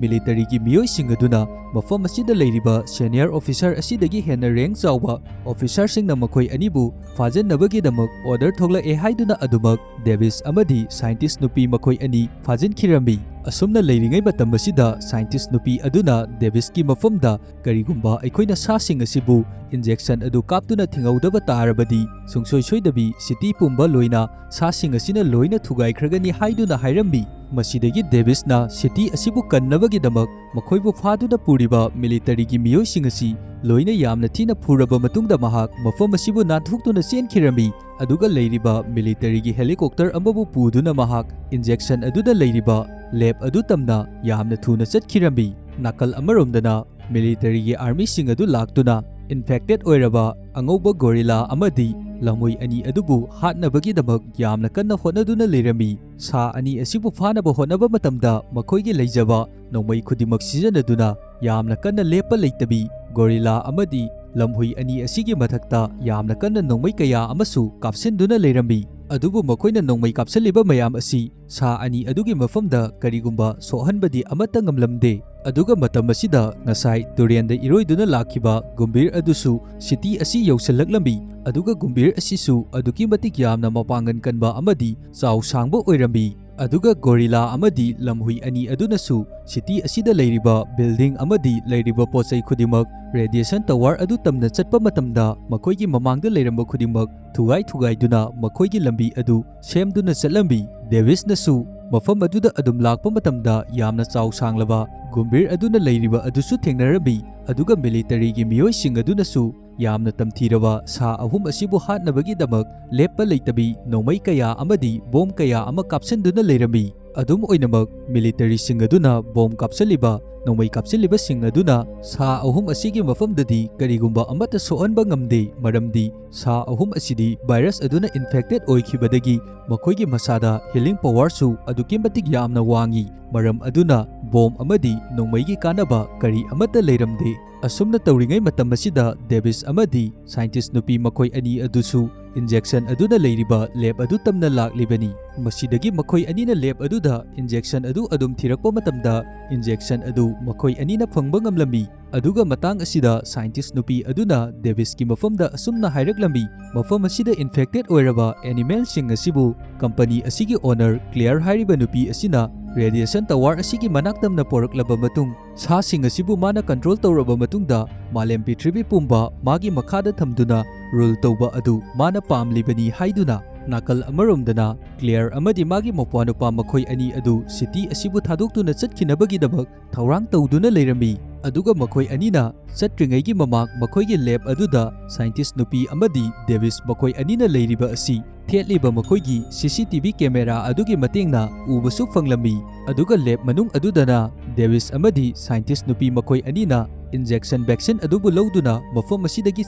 ꯃꯤꯂꯤꯇꯔꯤꯒꯤ ꯃꯤꯑꯣꯏꯁꯤꯡ ꯑꯗꯨꯅ ꯃꯐꯝ ꯑꯁꯤꯗ ꯂꯩꯔꯤꯕ ꯁꯦꯅꯤꯌꯔ ꯑꯣꯐꯤꯁꯥꯔ ꯑꯁꯤꯗꯒꯤ ꯍꯦꯟꯅ ꯔꯦꯡꯛ ꯆꯥꯎꯕ ꯑꯣꯐꯤꯁꯥꯔꯁꯤꯡꯅ ꯃꯈꯣꯏ ꯑꯅꯤꯕꯨ ꯐꯥꯖꯤꯟꯅꯕꯒꯤꯗꯃꯛ ꯑꯣꯔꯗꯔ ꯊꯣꯛꯂꯛꯑꯦ ꯍꯥꯏꯗꯨꯅ ꯑꯗꯨꯃꯛ ꯗꯦꯕꯤꯁ ꯑꯃꯗꯤ ꯁꯥꯏꯟꯇꯤꯁ ꯅꯨꯄꯤ ꯃꯈꯣꯏ ꯑꯅꯤ ꯐꯥꯖꯤꯟꯈꯤꯔꯝꯃꯤ꯫ ꯑꯁꯨꯝꯅ ꯂꯩꯔꯤꯉꯩ ꯃꯇꯝ ꯑꯁꯤꯗ ꯁꯥꯏꯟꯇꯤꯁ ꯅꯨꯄꯤ ꯑꯗꯨꯅ ꯗꯦꯕꯤꯁꯀꯤ ꯃꯐꯝꯗ, "ꯀꯔꯤꯒꯨꯝꯕ ꯑꯩꯈꯣꯏꯅ ꯁꯥꯁꯤꯡ ꯑꯁꯤꯕꯨ ꯏꯟꯖꯦꯛꯁꯟ ꯑꯗꯨ ꯀꯥꯞꯇꯨꯅ ꯊꯤꯡꯍꯧꯗꯕ ꯇꯥꯔꯕꯗꯤ, ꯁꯨꯡꯁꯣꯏ ꯁꯣꯏꯗꯕꯤ ꯁꯤꯇꯤ ꯄꯨꯝꯕ ꯂꯣꯏꯅ ꯁꯥꯁꯤꯡ ꯑꯁꯤꯅ ꯂꯣꯏꯅ ꯊꯨꯒꯥꯏꯈ꯭ꯔꯒꯅꯤ" ꯍꯥꯏꯗꯨꯅ ꯍꯥꯏꯔꯝꯃꯤ꯫ ꯃꯁꯤꯗꯒꯤ ꯗꯦꯕꯤꯁꯅ ꯁꯤꯇꯤ ꯑꯁꯤꯕꯨ ꯀꯟꯅꯕꯒꯤꯗꯃꯛ ꯃꯈꯣꯏꯕꯨ ꯐꯥꯗꯨꯅ ꯄꯨꯔꯤꯕ ꯃꯤꯂꯤꯇꯔꯤꯒꯤ ꯃꯤꯑꯣꯏꯁꯤꯡ ꯑꯁꯤ ꯂꯣꯏꯅ ꯌꯥꯝꯅ ꯊꯤꯅ ꯐꯨꯔꯕ ꯃꯇꯨꯡꯗ ꯃꯍꯥꯛ ꯃꯐꯝ ꯑꯁꯤꯕꯨ ꯅꯥꯟꯊꯣꯛꯇꯨꯅ ꯆꯦꯟꯈꯤꯔꯝꯃꯤ꯫ ꯑꯗꯨꯒ ꯂꯩꯔꯤꯕ ꯃꯤꯂꯤꯇꯔꯤꯒꯤ ꯍꯦꯂꯤꯀꯣꯞꯇꯔ ꯑꯃꯕꯨ ꯄꯨꯗꯨꯅ ꯃꯍꯥꯛ ꯏꯟꯖꯦꯛꯁꯟ ꯑꯗꯨꯗ ꯂꯩꯔꯤꯕ ꯂꯦꯕ ꯑꯗꯨ ꯇꯝꯅ ꯌꯥꯝꯅ ꯊꯨꯅ ꯆꯠꯈꯤꯔꯝꯃꯤ꯫ ꯅꯥꯀꯜ ꯑꯃꯔꯣꯝꯗꯅ ꯃꯤꯂꯤꯇꯔꯤꯒꯤ ꯑꯥꯔꯃꯤꯁꯤꯡ ꯑꯗꯨ ꯂꯥꯛꯇꯨꯅ ꯏꯟꯐꯦꯛꯇꯦꯗ ꯑꯣꯏꯔꯕ ꯑꯉꯧꯕ ꯒꯣꯔꯤꯂꯥ ꯑꯃꯗꯤ ꯂꯝꯍꯨꯏ ꯑꯅꯤ ꯑꯗꯨꯕꯨ ꯍꯥꯠꯅꯕꯒꯤꯗꯃꯛ ꯌꯥꯝꯅ ꯀꯟꯅ ꯍꯣꯠꯅꯗꯨꯅ ꯂꯩꯔꯝꯃꯤ꯫ ꯁꯥ ꯑꯅꯤ ꯑꯁꯤꯕꯨ ꯐꯥꯅꯕ ꯍꯣꯠꯅꯕ ꯃꯇꯝꯗ ꯃꯈꯣꯏꯒꯤ ꯂꯩꯖꯕ ꯅꯣꯡꯃꯩ ꯈꯨꯗꯤꯡꯃꯛ ꯁꯤꯖꯤꯟꯅꯗꯨꯅ ꯌꯥꯝꯅ ꯀꯟꯅ ꯂꯦꯞꯄ ꯂꯩꯇꯕꯤ ꯒꯣꯔꯤꯂꯥ ꯑꯃꯗꯤ ꯂꯝꯍꯨꯏ ꯑꯅꯤ ꯑꯁꯤꯒꯤ ꯃꯊꯛꯇ ꯌꯥꯝꯅ ꯀꯟꯅ ꯅꯣꯡꯃꯩ ꯀꯌꯥ ꯑꯃꯁꯨ ꯀꯥꯞꯁꯤꯟꯗꯨꯅ ꯂꯩꯔꯝꯃꯤ꯫ ꯑꯗꯨꯕꯨ ꯃꯈꯣꯏꯅ ꯅꯣꯡꯃꯩ ꯀꯥꯞꯁꯤꯜꯂꯤꯕ ꯃꯌꯥꯝ ꯑꯁꯤ ꯁꯥ ꯑꯅꯤ ꯑꯗꯨꯒꯤ ꯃꯐꯝꯗ ꯀꯔꯤꯒꯨꯝꯕ ꯁꯣꯛꯍꯟꯕꯗꯤ ꯑꯃꯠꯇ ꯉꯝꯂꯝꯗꯦ꯫ ꯑꯗꯨꯒ ꯃꯇꯝ ꯑꯁꯤꯗ ꯉꯁꯥꯏ ꯇꯨꯔꯦꯟꯗ ꯏꯔꯣꯏꯗꯨꯅ ꯂꯥꯛꯈꯤꯕ ꯒꯨꯝꯕꯤꯔ ꯑꯗꯨꯁꯨ ꯁꯤꯇꯤ ꯑꯁꯤ ꯌꯧꯁꯤꯜꯂꯛꯂꯝꯃꯤ꯫ ꯑꯗꯨꯒ ꯒꯨꯝꯕꯤꯔ ꯑꯁꯤꯁꯨ ꯑꯗꯨꯛꯀꯤ ꯃꯇꯤꯛ ꯌꯥꯝꯅ ꯃꯄꯥꯡꯒꯜ ꯀꯟꯕ ꯑꯃꯗꯤ ꯆꯥꯎ ꯁꯥꯡꯕ ꯑꯣꯏꯔꯝꯃꯤ꯫ ꯑꯗꯨꯒ ꯒꯣꯔꯤꯂꯥ ꯑꯃꯗꯤ ꯂꯝꯍꯨꯏ ꯑꯅꯤ ꯑꯗꯨꯅꯁꯨ ꯁꯤꯇꯤ ꯑꯁꯤꯗ ꯂꯩꯔꯤꯕ ꯕꯤꯜꯗꯤꯡ ꯑꯃꯗꯤ ꯂꯩꯔꯤꯕ ꯄꯣꯠꯆꯩ ꯈꯨꯗꯤꯡꯃꯛ, ꯔꯦꯗꯤꯌꯦꯁꯟ ꯇꯋꯥꯔ ꯑꯗꯨ ꯇꯝꯅ ꯆꯠꯄ ꯃꯇꯝꯗ ꯃꯈꯣꯏꯒꯤ ꯃꯃꯥꯡꯗ ꯂꯩꯔꯝꯕ ꯈꯨꯗꯤꯡꯃꯛ ꯊꯨꯒꯥꯏ ꯊꯨꯒꯥꯏꯗꯨꯅ ꯃꯈꯣꯏꯒꯤ ꯂꯝꯕꯤ ꯑꯗꯨ ꯁꯦꯝꯗꯨꯅ ꯆꯠꯂꯝꯃꯤ꯫ ꯗꯦꯕꯤꯁꯅꯁꯨ ꯃꯐꯝ ꯑꯗꯨꯗ ꯑꯗꯨꯝ ꯂꯥꯛꯄ ꯃꯇꯝꯗ ꯌꯥꯝꯅ ꯆꯥꯎ ꯁꯥꯡꯂꯕ ꯒꯨꯝꯕꯤꯔ ꯑꯗꯨꯅ ꯂꯩꯔꯤꯕ ꯑꯗꯨꯁꯨ ꯊꯦꯡꯅꯔꯝꯃꯤ꯫ ꯑꯗꯨꯒ ꯃꯤꯂꯤꯇꯔꯤꯒꯤ ꯃꯤꯑꯣꯏꯁꯤꯡ ꯑꯗꯨꯅꯁꯨ ꯌꯥꯝꯅ ꯇꯝꯊꯤꯔꯕ ꯁꯥ ꯑꯍꯨꯝ ꯑꯁꯤꯕꯨ ꯍꯥꯠꯅꯕꯒꯤꯗꯃꯛ ꯂꯦꯞꯄ ꯂꯩꯇꯕꯤ ꯅꯣꯡꯃꯩ ꯀꯌꯥ ꯑꯃꯗꯤ ꯕꯣꯝ ꯀꯌꯥ ꯑꯃ ꯀꯥꯞꯁꯤꯟꯗꯨꯅ ꯂꯩꯔꯝꯃꯤ꯫ ꯑꯗꯨꯝ ꯑꯣꯏꯅꯃꯛ, ꯃꯤꯂꯤꯇꯔꯤꯁꯤꯡ ꯑꯗꯨꯅ ꯕꯣꯝ ꯀꯥꯞꯁꯤꯜꯂꯤꯕ ꯅꯣꯡꯃꯩ ꯀꯥꯞꯁꯤꯜꯂꯤꯕꯁꯤꯡ ꯑꯗꯨꯅ ꯁꯥ ꯑꯍꯨꯝ ꯑꯁꯤꯒꯤ ꯃꯐꯝꯗꯗꯤ ꯀꯔꯤꯒꯨꯝꯕ ꯑꯃꯠꯇ ꯁꯣꯛꯍꯟꯕ ꯉꯝꯗꯦ, ꯃꯔꯝꯗꯤ ꯁꯥ ꯑꯍꯨꯝ ꯑꯁꯤꯗꯤ ꯚꯥꯏꯔꯁ ꯑꯗꯨꯅ ꯏꯟꯐꯦꯛꯇꯦꯗ ꯑꯣꯏꯈꯤꯕꯗꯒꯤ ꯃꯈꯣꯏꯒꯤ ꯃꯁꯥꯗ ꯍꯤꯂꯤꯡ ꯄꯋꯥꯔꯁꯨ ꯑꯗꯨꯛꯀꯤ ꯃꯇꯤꯛ ꯌꯥꯝꯅ ꯋꯥꯡꯏ꯫ ꯃꯔꯝ ꯑꯗꯨꯅ ꯕꯣꯝ ꯑꯃꯗꯤ ꯅꯣꯡꯃꯩꯒꯤ ꯀꯥꯟꯅꯕ ꯀꯔꯤ ꯑꯃꯠꯇ ꯂꯩꯔꯝꯗꯦ꯫ ꯑꯁꯨꯝꯅ ꯇꯧꯔꯤꯉꯩ ꯃꯇꯝ ꯑꯁꯤꯗ ꯗꯦꯕꯤꯁ ꯑꯃꯗꯤ ꯁꯥꯏꯟꯇꯤꯁ ꯅꯨꯄꯤ ꯃꯈꯣꯏ ꯑꯅꯤ ꯑꯗꯨꯁꯨ ꯏꯟꯖꯦꯛꯁꯟ ꯑꯗꯨꯅ ꯂꯩꯔꯤꯕ ꯂꯦꯕ ꯑꯗꯨ ꯇꯝꯅ ꯂꯥꯛꯂꯤꯕꯅꯤ꯫ ꯃꯁꯤꯗꯒꯤ ꯃꯈꯣꯏ ꯑꯅꯤꯅ ꯂꯦꯕ ꯑꯗꯨꯗ ꯏꯟꯖꯦꯛꯁꯟ ꯑꯗꯨ ꯑꯗꯨꯝ ꯊꯤꯔꯛꯄ ꯃꯇꯝꯗ, ꯏꯟꯖꯦꯛꯁꯟ ꯑꯗꯨ ꯃꯈꯣꯏ ꯑꯅꯤꯅ ꯐꯪꯕ ꯉꯝꯂꯝꯃꯤ꯫ ꯑꯗꯨꯒ ꯃꯇꯥꯡ ꯑꯁꯤꯗ ꯁꯥꯏꯟꯇꯤꯁ ꯅꯨꯄꯤ ꯑꯗꯨꯅ ꯗꯦꯕꯤꯁꯀꯤ ꯃꯐꯝꯗ ꯑꯁꯨꯝꯅ ꯍꯥꯏꯔꯛꯂꯝꯃꯤ, "ꯃꯐꯝ ꯑꯁꯤꯗ ꯏꯟꯐꯦꯛꯇꯦꯗ ꯑꯣꯏꯔꯕ ꯑꯦꯅꯤꯃꯦꯜꯁꯤꯡ ꯑꯁꯤꯕꯨ ꯀꯝꯄꯅꯤ ꯑꯁꯤꯒꯤ ꯑꯣꯅꯔ ꯀ꯭ꯂꯦꯌꯔ ꯍꯥꯏꯔꯤꯕ ꯅꯨꯄꯤ ꯑꯁꯤꯅ ꯔꯦꯗꯤꯌꯦꯁꯟ ꯇꯋꯥꯔ ꯑꯁꯤꯒꯤ ꯃꯅꯥꯛ ꯇꯝꯅ ꯄꯣꯔꯛꯂꯕ ꯃꯇꯨꯡ, ꯁꯥꯁꯤꯡ ꯑꯁꯤꯕꯨ ꯃꯥꯅ ꯀꯟꯇ꯭ꯔꯣꯜ ꯇꯧꯔꯕ ꯃꯇꯨꯡꯗ, ꯃꯥꯂꯦꯝ ꯄ꯭ꯔꯤꯊꯤꯕꯤ ꯄꯨꯝꯕ ꯃꯥꯒꯤ ꯃꯈꯥꯗ ꯊꯝꯗꯨꯅ ꯔꯨꯜ ꯇꯧꯕ ꯑꯗꯨ ꯃꯥꯅ ꯄꯥꯝꯂꯤꯕꯅꯤ" ꯍꯥꯏꯗꯨꯅ, ꯅꯥꯀꯜ ꯑꯃꯔꯣꯝꯗꯅ ꯀ꯭ꯂꯦꯌꯔ ꯑꯃꯗꯤ ꯃꯥꯒꯤ ꯃꯧꯄ꯭ꯋꯥꯅꯨꯄꯥ ꯃꯈꯣꯏ ꯑꯅꯤ ꯑꯗꯨ ꯁꯤꯇꯤ ꯑꯁꯤꯕꯨ ꯊꯥꯗꯣꯛꯇꯨꯅ ꯆꯠꯈꯤꯅꯕꯒꯤꯗꯃꯛ ꯊꯧꯔꯥꯡ ꯇꯧꯗꯨꯅ ꯂꯩꯔꯝꯃꯤ꯫ ꯑꯗꯨꯒ ꯃꯈꯣꯏ ꯑꯅꯤꯅ ꯆꯠꯇ꯭ꯔꯤꯉꯩꯒꯤ ꯃꯃꯥꯡ ꯃꯈꯣꯏꯒꯤ ꯂꯦꯕ ꯑꯗꯨꯗ ꯁꯥꯏꯟꯇꯤꯁ ꯅꯨꯄꯤ ꯑꯃꯗꯤ ꯗꯦꯕꯤꯁ ꯃꯈꯣꯏ ꯑꯅꯤꯅ ꯂꯩꯔꯤꯕ ꯑꯁꯤ ꯊꯦꯠꯂꯤꯕ ꯃꯈꯣꯏꯒꯤ ꯁꯤ ꯁꯤ ꯇꯤ ꯚꯤ ꯀꯦꯃꯦꯔꯥ ꯑꯗꯨꯒꯤ ꯃꯇꯦꯡꯅ ꯎꯕꯁꯨ ꯐꯪꯂꯝꯃꯤ꯫ ꯑꯗꯨꯒ ꯂꯦꯕ ꯃꯅꯨꯡ ꯑꯗꯨꯗꯅ ꯗꯦꯕꯤꯁ ꯑꯃꯗꯤ ꯁꯥꯏꯟꯇꯤꯁ ꯅꯨꯄꯤ ꯃꯈꯣꯏ ꯑꯅꯤꯅ ꯏꯟꯖꯦꯛꯁꯟ ꯚꯦꯛꯁꯤꯟ ꯑꯗꯨꯕꯨ ꯂꯧꯗꯨꯅ ꯃꯐꯝ ꯑꯁꯤꯗꯒꯤ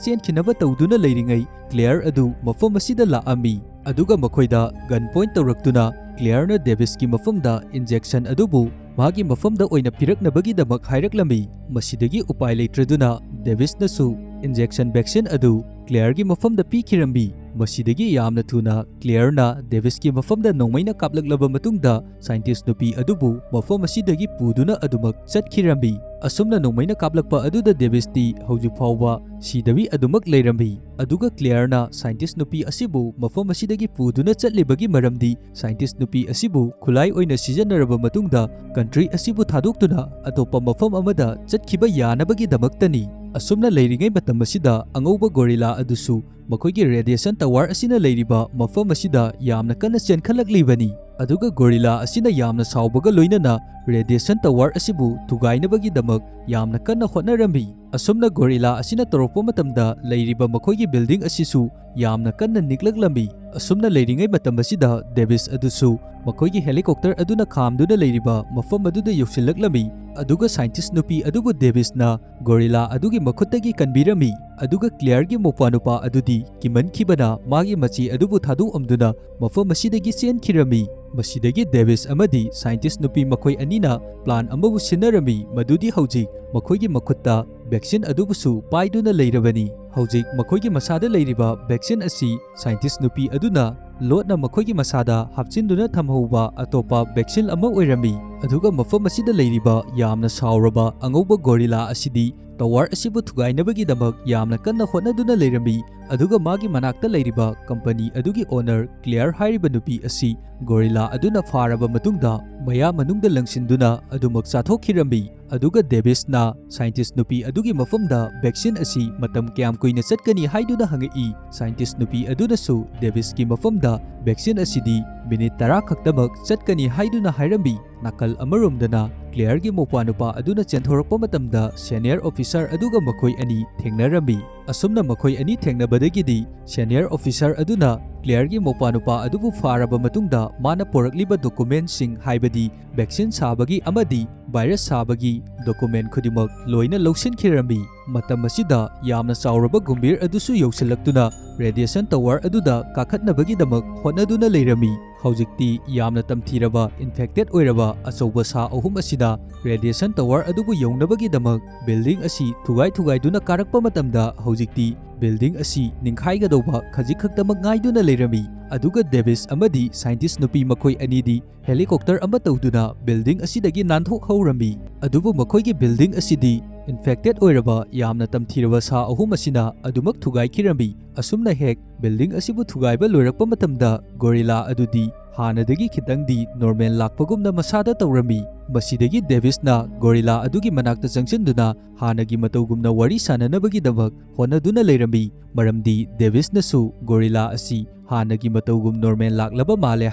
ꯆꯦꯟꯈꯤꯅꯕ ꯇꯧꯗꯨꯅ ꯂꯩꯔꯤꯉꯩ, ꯀ꯭ꯂꯦꯌꯔ ꯑꯗꯨ ꯃꯐꯝ ꯑꯁꯤꯗ ꯂꯥꯛꯑꯝꯃꯤ꯫ ꯑꯗꯨꯒ ꯃꯈꯣꯏꯗ ꯒꯟ ꯄꯣꯏꯟꯠ ꯇꯧꯔꯛꯇꯨꯅ ꯀ꯭ꯂꯦꯌꯔꯅ ꯗꯦꯕꯤꯁꯀꯤ ꯃꯐꯝꯗ ꯏꯟꯖꯦꯛꯁꯟ ꯑꯗꯨꯕꯨ ꯃꯥꯒꯤ ꯃꯐꯝꯗ ꯑꯣꯏꯅ ꯄꯤꯔꯛꯅꯕꯒꯤꯗꯃꯛ ꯍꯥꯏꯔꯛꯂꯝꯃꯤ꯫ ꯃꯁꯤꯗꯒꯤ ꯎꯄꯥꯏ ꯂꯩꯇ꯭ꯔꯗꯨꯅ ꯗꯦꯕꯤꯁꯅꯁꯨ ꯏꯟꯖꯦꯛꯁꯟ ꯚꯦꯛꯁꯤꯟ ꯑꯗꯨ ꯀ꯭ꯂꯦꯌꯔꯒꯤ ꯃꯐꯝꯗ ꯄꯤꯈꯤꯔꯝꯃꯤ꯫ ꯃꯁꯤꯗꯒꯤ ꯌꯥꯝꯅ ꯊꯨꯅ ꯀ꯭ꯂꯦꯌꯔꯅ ꯗꯦꯕꯤꯁꯀꯤ ꯃꯐꯝꯗ ꯅꯣꯡꯃꯩꯅ ꯀꯥꯞꯂꯛꯂꯕ ꯃꯇꯨꯡꯗ, ꯁꯥꯏꯟꯇꯤꯁ ꯅꯨꯄꯤ ꯑꯗꯨꯕꯨ ꯃꯐꯝ ꯑꯁꯤꯗꯒꯤ ꯄꯨꯗꯨꯅ ꯑꯗꯨꯃꯛ ꯆꯠꯈꯤꯔꯝꯃꯤ꯫ ꯑꯁꯨꯝꯅ ꯅꯣꯡꯃꯩꯅ ꯀꯥꯞꯂꯛꯄ ꯑꯗꯨꯗ ꯗꯦꯕꯤꯁꯇꯤ ꯍꯧꯖꯤꯛ ꯐꯥꯎꯕ ꯁꯤꯗꯕꯤ ꯑꯗꯨꯃꯛ ꯂꯩꯔꯝꯃꯤ꯫ ꯑꯗꯨꯒ ꯀ꯭ꯂꯦꯌꯔꯅ ꯁꯥꯏꯟꯇꯤꯁ ꯅꯨꯄꯤ ꯑꯁꯤꯕꯨ ꯃꯐꯝ ꯑꯁꯤꯗꯒꯤ ꯄꯨꯗꯨꯅ ꯆꯠꯂꯤꯕꯒꯤ ꯃꯔꯝꯗꯤ, ꯁꯥꯏꯟꯇꯤꯁ ꯅꯨꯄꯤ ꯑꯁꯤꯕꯨ ꯈꯨꯠꯂꯥꯏ ꯑꯣꯏꯅ ꯁꯤꯖꯤꯟꯅꯔꯕ ꯃꯇꯨꯡꯗ ꯀꯟꯇ꯭ꯔꯤ ꯑꯁꯤꯕꯨ ꯊꯥꯗꯣꯛꯇꯨꯅ ꯑꯇꯣꯞꯄ ꯃꯐꯝ ꯑꯃꯗ ꯆꯠꯈꯤꯕ ꯌꯥꯅꯕꯒꯤꯗꯃꯛꯇꯅꯤ꯫ ꯑꯁꯨꯝꯅ ꯂꯩꯔꯤꯉꯩ ꯃꯇꯝ ꯑꯁꯤꯗ ꯑꯉꯧꯕ ꯒꯣꯔꯤꯂꯥ ꯑꯗꯨꯁꯨ ꯃꯈꯣꯏꯒꯤ ꯔꯦꯗꯤꯌꯦꯁꯟ ꯇꯋꯥꯔ ꯑꯁꯤꯅ ꯂꯩꯔꯤꯕ ꯃꯐꯝ ꯑꯁꯤꯗ ꯌꯥꯝꯅ ꯀꯟꯅ ꯆꯦꯟꯈꯠꯂꯛꯂꯤꯕꯅꯤ꯫ ꯑꯗꯨꯒ ꯒꯣꯔꯤꯂꯥ ꯑꯁꯤꯅ ꯌꯥꯝꯅ ꯁꯥꯎꯕꯒ ꯂꯣꯏꯅꯅ ꯔꯦꯗꯤꯌꯦꯁꯟ ꯇꯋꯥꯔ ꯑꯁꯤꯕꯨ ꯊꯨꯒꯥꯏꯅꯕꯒꯤꯗꯃꯛ ꯌꯥꯝꯅ ꯀꯟꯅ ꯍꯣꯠꯅꯔꯝꯃꯤ꯫ ꯑꯁꯨꯝꯅ ꯒꯣꯔꯤꯂꯥ ꯑꯁꯤꯅ ꯇꯧꯔꯛꯄ ꯃꯇꯝꯗ ꯂꯩꯔꯤꯕ ꯃꯈꯣꯏꯒꯤ ꯕꯤꯜꯗꯤꯡ ꯑꯁꯤꯁꯨ ꯌꯥꯝꯅ ꯀꯟꯅ ꯅꯤꯛꯂꯛꯂꯝꯃꯤ꯫ ꯑꯁꯨꯝꯅ ꯂꯩꯔꯤꯉꯩ ꯃꯇꯝ ꯑꯁꯤꯗ ꯗꯦꯕꯤꯁ ꯑꯗꯨꯁꯨ ꯃꯈꯣꯏꯒꯤ ꯍꯦꯂꯤꯀꯣꯞꯇꯔ ꯑꯗꯨꯅ ꯈꯥꯝꯗꯨꯅ ꯂꯩꯔꯤꯕ ꯃꯐꯝ ꯑꯗꯨꯗ ꯌꯧꯁꯤꯜꯂꯛꯂꯝꯃꯤ, ꯑꯗꯨꯒ ꯁꯥꯏꯟꯇꯤꯁ ꯅꯨꯄꯤ ꯑꯗꯨꯕꯨ ꯗꯦꯕꯤꯁꯅ ꯒꯣꯔꯤꯂꯥ ꯑꯗꯨꯒꯤ ꯃꯈꯨꯠꯇꯒꯤ ꯀꯟꯕꯤꯔꯝꯃꯤ꯫ ꯑꯗꯨꯒ ꯀ꯭ꯂꯦꯌꯔꯒꯤ ꯃꯧꯄ꯭ꯋꯥꯅꯨꯄꯥ ꯑꯗꯨꯗꯤ ꯀꯤꯃꯟꯈꯤꯕꯅ ꯃꯥꯒꯤ ꯃꯆꯦ ꯑꯗꯨꯕꯨ ꯊꯥꯗꯣꯛꯑꯝꯗꯨꯅ ꯃꯐꯝ ꯑꯁꯤꯗꯒꯤ ꯆꯦꯟꯈꯤꯔꯝꯃꯤ꯫ ꯃꯁꯤꯗꯒꯤ ꯗꯦꯕꯤꯁ ꯑꯃꯗꯤ ꯁꯥꯏꯟꯇꯤꯁ ꯅꯨꯄꯤ ꯃꯈꯣꯏ ꯑꯅꯤꯅ ꯄ꯭ꯂꯥꯟ ꯑꯃꯕꯨ ꯁꯤꯟꯅꯔꯝꯃꯤ, ꯃꯗꯨꯗꯤ ꯍꯧꯖꯤꯛ ꯃꯈꯣꯏꯒꯤ ꯃꯈꯨꯠꯇ ꯚꯦꯛꯁꯤꯟ ꯑꯗꯨꯕꯨꯁꯨ ꯄꯥꯏꯗꯨꯅ ꯂꯩꯔꯕꯅꯤ꯫ ꯍꯧꯖꯤꯛ ꯃꯈꯣꯏꯒꯤ ꯃꯁꯥꯗ ꯂꯩꯔꯤꯕ ꯚꯦꯛꯁꯤꯟ ꯑꯁꯤ ꯁꯥꯏꯟꯇꯤꯁ ꯅꯨꯄꯤ ꯑꯗꯨꯅ ꯂꯣꯠꯅ ꯃꯈꯣꯏꯒꯤ ꯃꯁꯥꯗ ꯍꯥꯞꯆꯤꯟꯗꯨꯅ ꯊꯝꯍꯧꯕ ꯑꯇꯣꯞꯄ ꯚꯦꯛꯁꯤꯟ ꯑꯃ ꯑꯣꯏꯔꯝꯃꯤ꯫ ꯑꯗꯨꯒ ꯃꯐꯝ ꯑꯁꯤꯗ ꯂꯩꯔꯤꯕ ꯌꯥꯝꯅ ꯁꯥꯎꯔꯕ ꯑꯉꯧꯕ ꯒꯣꯔꯤꯂꯥ ꯑꯁꯤꯗꯤ ꯇꯋꯥꯔ ꯑꯁꯤꯕꯨ ꯊꯨꯒꯥꯏꯅꯕꯒꯤꯗꯃꯛ ꯌꯥꯝꯅ ꯀꯟꯅ ꯍꯣꯠꯅꯗꯨꯅ ꯂꯩꯔꯝꯃꯤ꯫ ꯑꯗꯨꯒ ꯃꯥꯒꯤ ꯃꯅꯥꯛꯇ ꯂꯩꯔꯤꯕ ꯀꯝꯄꯅꯤ ꯑꯗꯨꯒꯤ ꯑꯣꯅꯔ ꯀ꯭ꯂꯦꯌꯔ ꯍꯥꯏꯔꯤꯕ ꯅꯨꯄꯤ ꯑꯁꯤ ꯒꯣꯔꯤꯂꯥ ꯑꯗꯨꯅ ꯐꯥꯔꯕ ꯃꯇꯨꯡꯗ ꯃꯌꯥ ꯃꯅꯨꯡꯗ ꯂꯪꯁꯤꯟꯗꯨꯅ ꯑꯗꯨꯃꯛ ꯆꯥꯊꯣꯛꯈꯤꯔꯝꯃꯤ꯫ ꯑꯗꯨꯒ ꯗꯦꯕꯤꯁꯅ ꯁꯥꯏꯟꯇꯤꯁ ꯅꯨꯄꯤ ꯑꯗꯨꯒꯤ ꯃꯐꯝꯗ ꯚꯦꯛꯁꯤꯟ ꯑꯁꯤ ꯃꯇꯝ ꯀꯌꯥꯝ ꯀꯨꯏꯅ ꯆꯠꯀꯅꯤ ꯍꯥꯏꯗꯨꯅ ꯍꯪꯉꯛꯏ꯫ ꯁꯥꯏꯟꯇꯤꯁ ꯅꯨꯄꯤ ꯑꯗꯨꯅꯁꯨ ꯗꯦꯕꯤꯁꯀꯤ ꯃꯐꯝꯗ ꯚꯦꯛꯁꯤꯟ ꯑꯁꯤꯗꯤ ꯃꯤꯅꯤꯠ ꯇꯔꯥ ꯈꯛꯇꯃꯛ ꯆꯠꯀꯅꯤ ꯍꯥꯏꯗꯨꯅ ꯍꯥꯏꯔꯝꯃꯤ꯫ ꯅꯥꯀꯜ ꯑꯃꯔꯣꯝꯗꯅ ꯀ꯭ꯂꯦꯌꯔꯒꯤ ꯃꯧꯄ꯭ꯋꯥꯅꯨꯄꯥ ꯑꯗꯨꯅ ꯆꯦꯟꯊꯣꯔꯛꯄ ꯃꯇꯝꯗ ꯁꯦꯅꯤꯌꯔ ꯑꯣꯐꯤꯁꯥꯔ ꯑꯗꯨꯒ ꯃꯈꯣꯏ ꯑꯅꯤ ꯊꯦꯡꯅꯔꯝꯃꯤ꯫ ꯑꯁꯨꯝꯅ ꯃꯈꯣꯏ ꯑꯅꯤ ꯊꯦꯡꯅꯕꯗꯒꯤꯗꯤ ꯁꯦꯅꯤꯌꯔ ꯑꯣꯐꯤꯁꯥꯔ ꯑꯗꯨꯅ ꯀ꯭ꯂꯦꯌꯔꯒꯤ ꯃꯧꯄ꯭ꯋꯥꯅꯨꯄꯥ ꯑꯗꯨꯕꯨ ꯐꯥꯔꯕ ꯃꯇꯨꯡꯗ ꯃꯥꯅ ꯄꯣꯔꯛꯂꯤꯕ ꯗꯣꯀꯨꯃꯦꯟꯁꯤꯡ, ꯍꯥꯏꯕꯗꯤ ꯚꯦꯛꯁꯤꯟ ꯁꯥꯕꯒꯤ ꯑꯃꯗꯤ ꯚꯥꯏꯔꯁ ꯁꯥꯕꯒꯤ ꯗꯣꯀꯨꯃꯦꯟ ꯈꯨꯗꯤꯡꯃꯛ ꯂꯣꯏꯅ ꯂꯧꯁꯤꯟꯈꯤꯔꯝꯃꯤ꯫ ꯃꯇꯝ ꯑꯁꯤꯗ ꯌꯥꯝꯅ ꯆꯥꯎꯔꯕ ꯒꯨꯝꯕꯤꯔ ꯑꯗꯨꯁꯨ ꯌꯧꯁꯤꯜꯂꯛꯇꯨꯅ ꯔꯦꯗꯤꯌꯦꯁꯟ ꯇꯋꯥꯔ ꯑꯗꯨꯗ ꯀꯥꯈꯠꯅꯕꯒꯤꯗꯃꯛ ꯍꯣꯠꯅꯗꯨꯅ ꯂꯩꯔꯝꯃꯤ꯫ ꯍꯧꯖꯤꯛꯇꯤ ꯌꯥꯝꯅ ꯇꯝꯊꯤꯔꯕ ꯏꯟꯐꯦꯛꯇꯦꯗ ꯑꯣꯏꯔꯕ ꯑꯆꯧꯕ ꯁꯥ ꯑꯍꯨꯝ ꯑꯁꯤꯅ ꯔꯦꯗꯤꯌꯦꯁꯟ ꯇꯋꯥꯔ ꯑꯗꯨꯕꯨ ꯌꯧꯅꯕꯒꯤꯗꯃꯛ ꯕꯤꯜꯗꯤꯡ ꯑꯁꯤ ꯊꯨꯒꯥꯏ ꯊꯨꯒꯥꯏꯗꯨꯅ ꯀꯥꯔꯛꯄ ꯃꯇꯝꯗ ꯍꯧꯖꯤꯛꯇꯤ ꯕꯤꯜꯗꯤꯡ ꯑꯁꯤ ꯅꯤꯡꯈꯥꯏꯒꯗꯧꯕ ꯈꯖꯤꯛ ꯈꯛꯇꯃꯛ ꯉꯥꯏꯗꯨꯅ ꯂꯩꯔꯝꯃꯤ꯫ ꯑꯗꯨꯒ ꯗꯦꯕꯤꯁ ꯑꯃꯗꯤ ꯁꯥꯏꯟꯇꯤꯁ ꯅꯨꯄꯤ ꯃꯈꯣꯏ ꯑꯅꯤꯗꯤ ꯍꯦꯂꯤꯀꯣꯞꯇꯔ ꯑꯃ ꯇꯧꯗꯨꯅ ꯕꯤꯜꯗꯤꯡ ꯑꯁꯤꯗꯒꯤ ꯅꯥꯟꯊꯣꯛꯍꯧꯔꯝꯃꯤ꯫ ꯑꯗꯨꯕꯨ ꯃꯈꯣꯏꯒꯤ ꯕꯤꯜꯗꯤꯡ ꯑꯁꯤꯗꯤ ꯏꯟꯐꯦꯛꯇꯦꯗ ꯑꯣꯏꯔꯕ ꯌꯥꯝꯅ ꯇꯝꯊꯤꯔꯕ ꯁꯥ ꯑꯍꯨꯝ ꯑꯁꯤꯅ ꯑꯗꯨꯃꯛ ꯊꯨꯒꯥꯏꯈꯤꯔꯝꯃꯤ꯫ ꯑꯁꯨꯝꯅ ꯍꯦꯛ ꯕꯤꯜꯗꯤꯡ ꯑꯁꯤꯕꯨ ꯊꯨꯒꯥꯏꯕ ꯂꯣꯏꯔꯛꯄ ꯃꯇꯝꯗ ꯒꯣꯔꯤꯂꯥ ꯑꯗꯨꯗꯤ ꯍꯥꯟꯅꯗꯒꯤ ꯈꯤꯇꯪꯗꯤ ꯅꯣꯔꯃꯦꯜ ꯂꯥꯛꯄꯒꯨꯝꯅ ꯃꯁꯥꯗ ꯇꯧꯔꯝꯃꯤ꯫ ꯃꯁꯤꯗꯒꯤ ꯗꯦꯕꯤꯁꯅ ꯒꯣꯔꯤꯂꯥ ꯑꯗꯨꯒꯤ ꯃꯅꯥꯛꯇ ꯆꯪꯁꯤꯟꯗꯨꯅ ꯍꯥꯟꯅꯒꯤ ꯃꯇꯧꯒꯨꯝꯅ ꯋꯥꯔꯤ ꯁꯥꯟꯅꯅꯕꯒꯤꯗꯃꯛ ꯍꯣꯠꯅꯗꯨꯅ ꯂꯩꯔꯝꯃꯤ, ꯃꯔꯝꯗꯤ ꯗꯦꯕꯤꯁꯅꯁꯨ ꯒꯣꯔꯤꯂꯥ ꯑꯁꯤ ꯍꯥꯟꯅꯒꯤ ꯃꯇꯧꯒꯨꯝ ꯅꯣꯔꯃꯦꯜ ꯂꯥꯛꯂꯕ ꯃꯥꯜꯂꯦ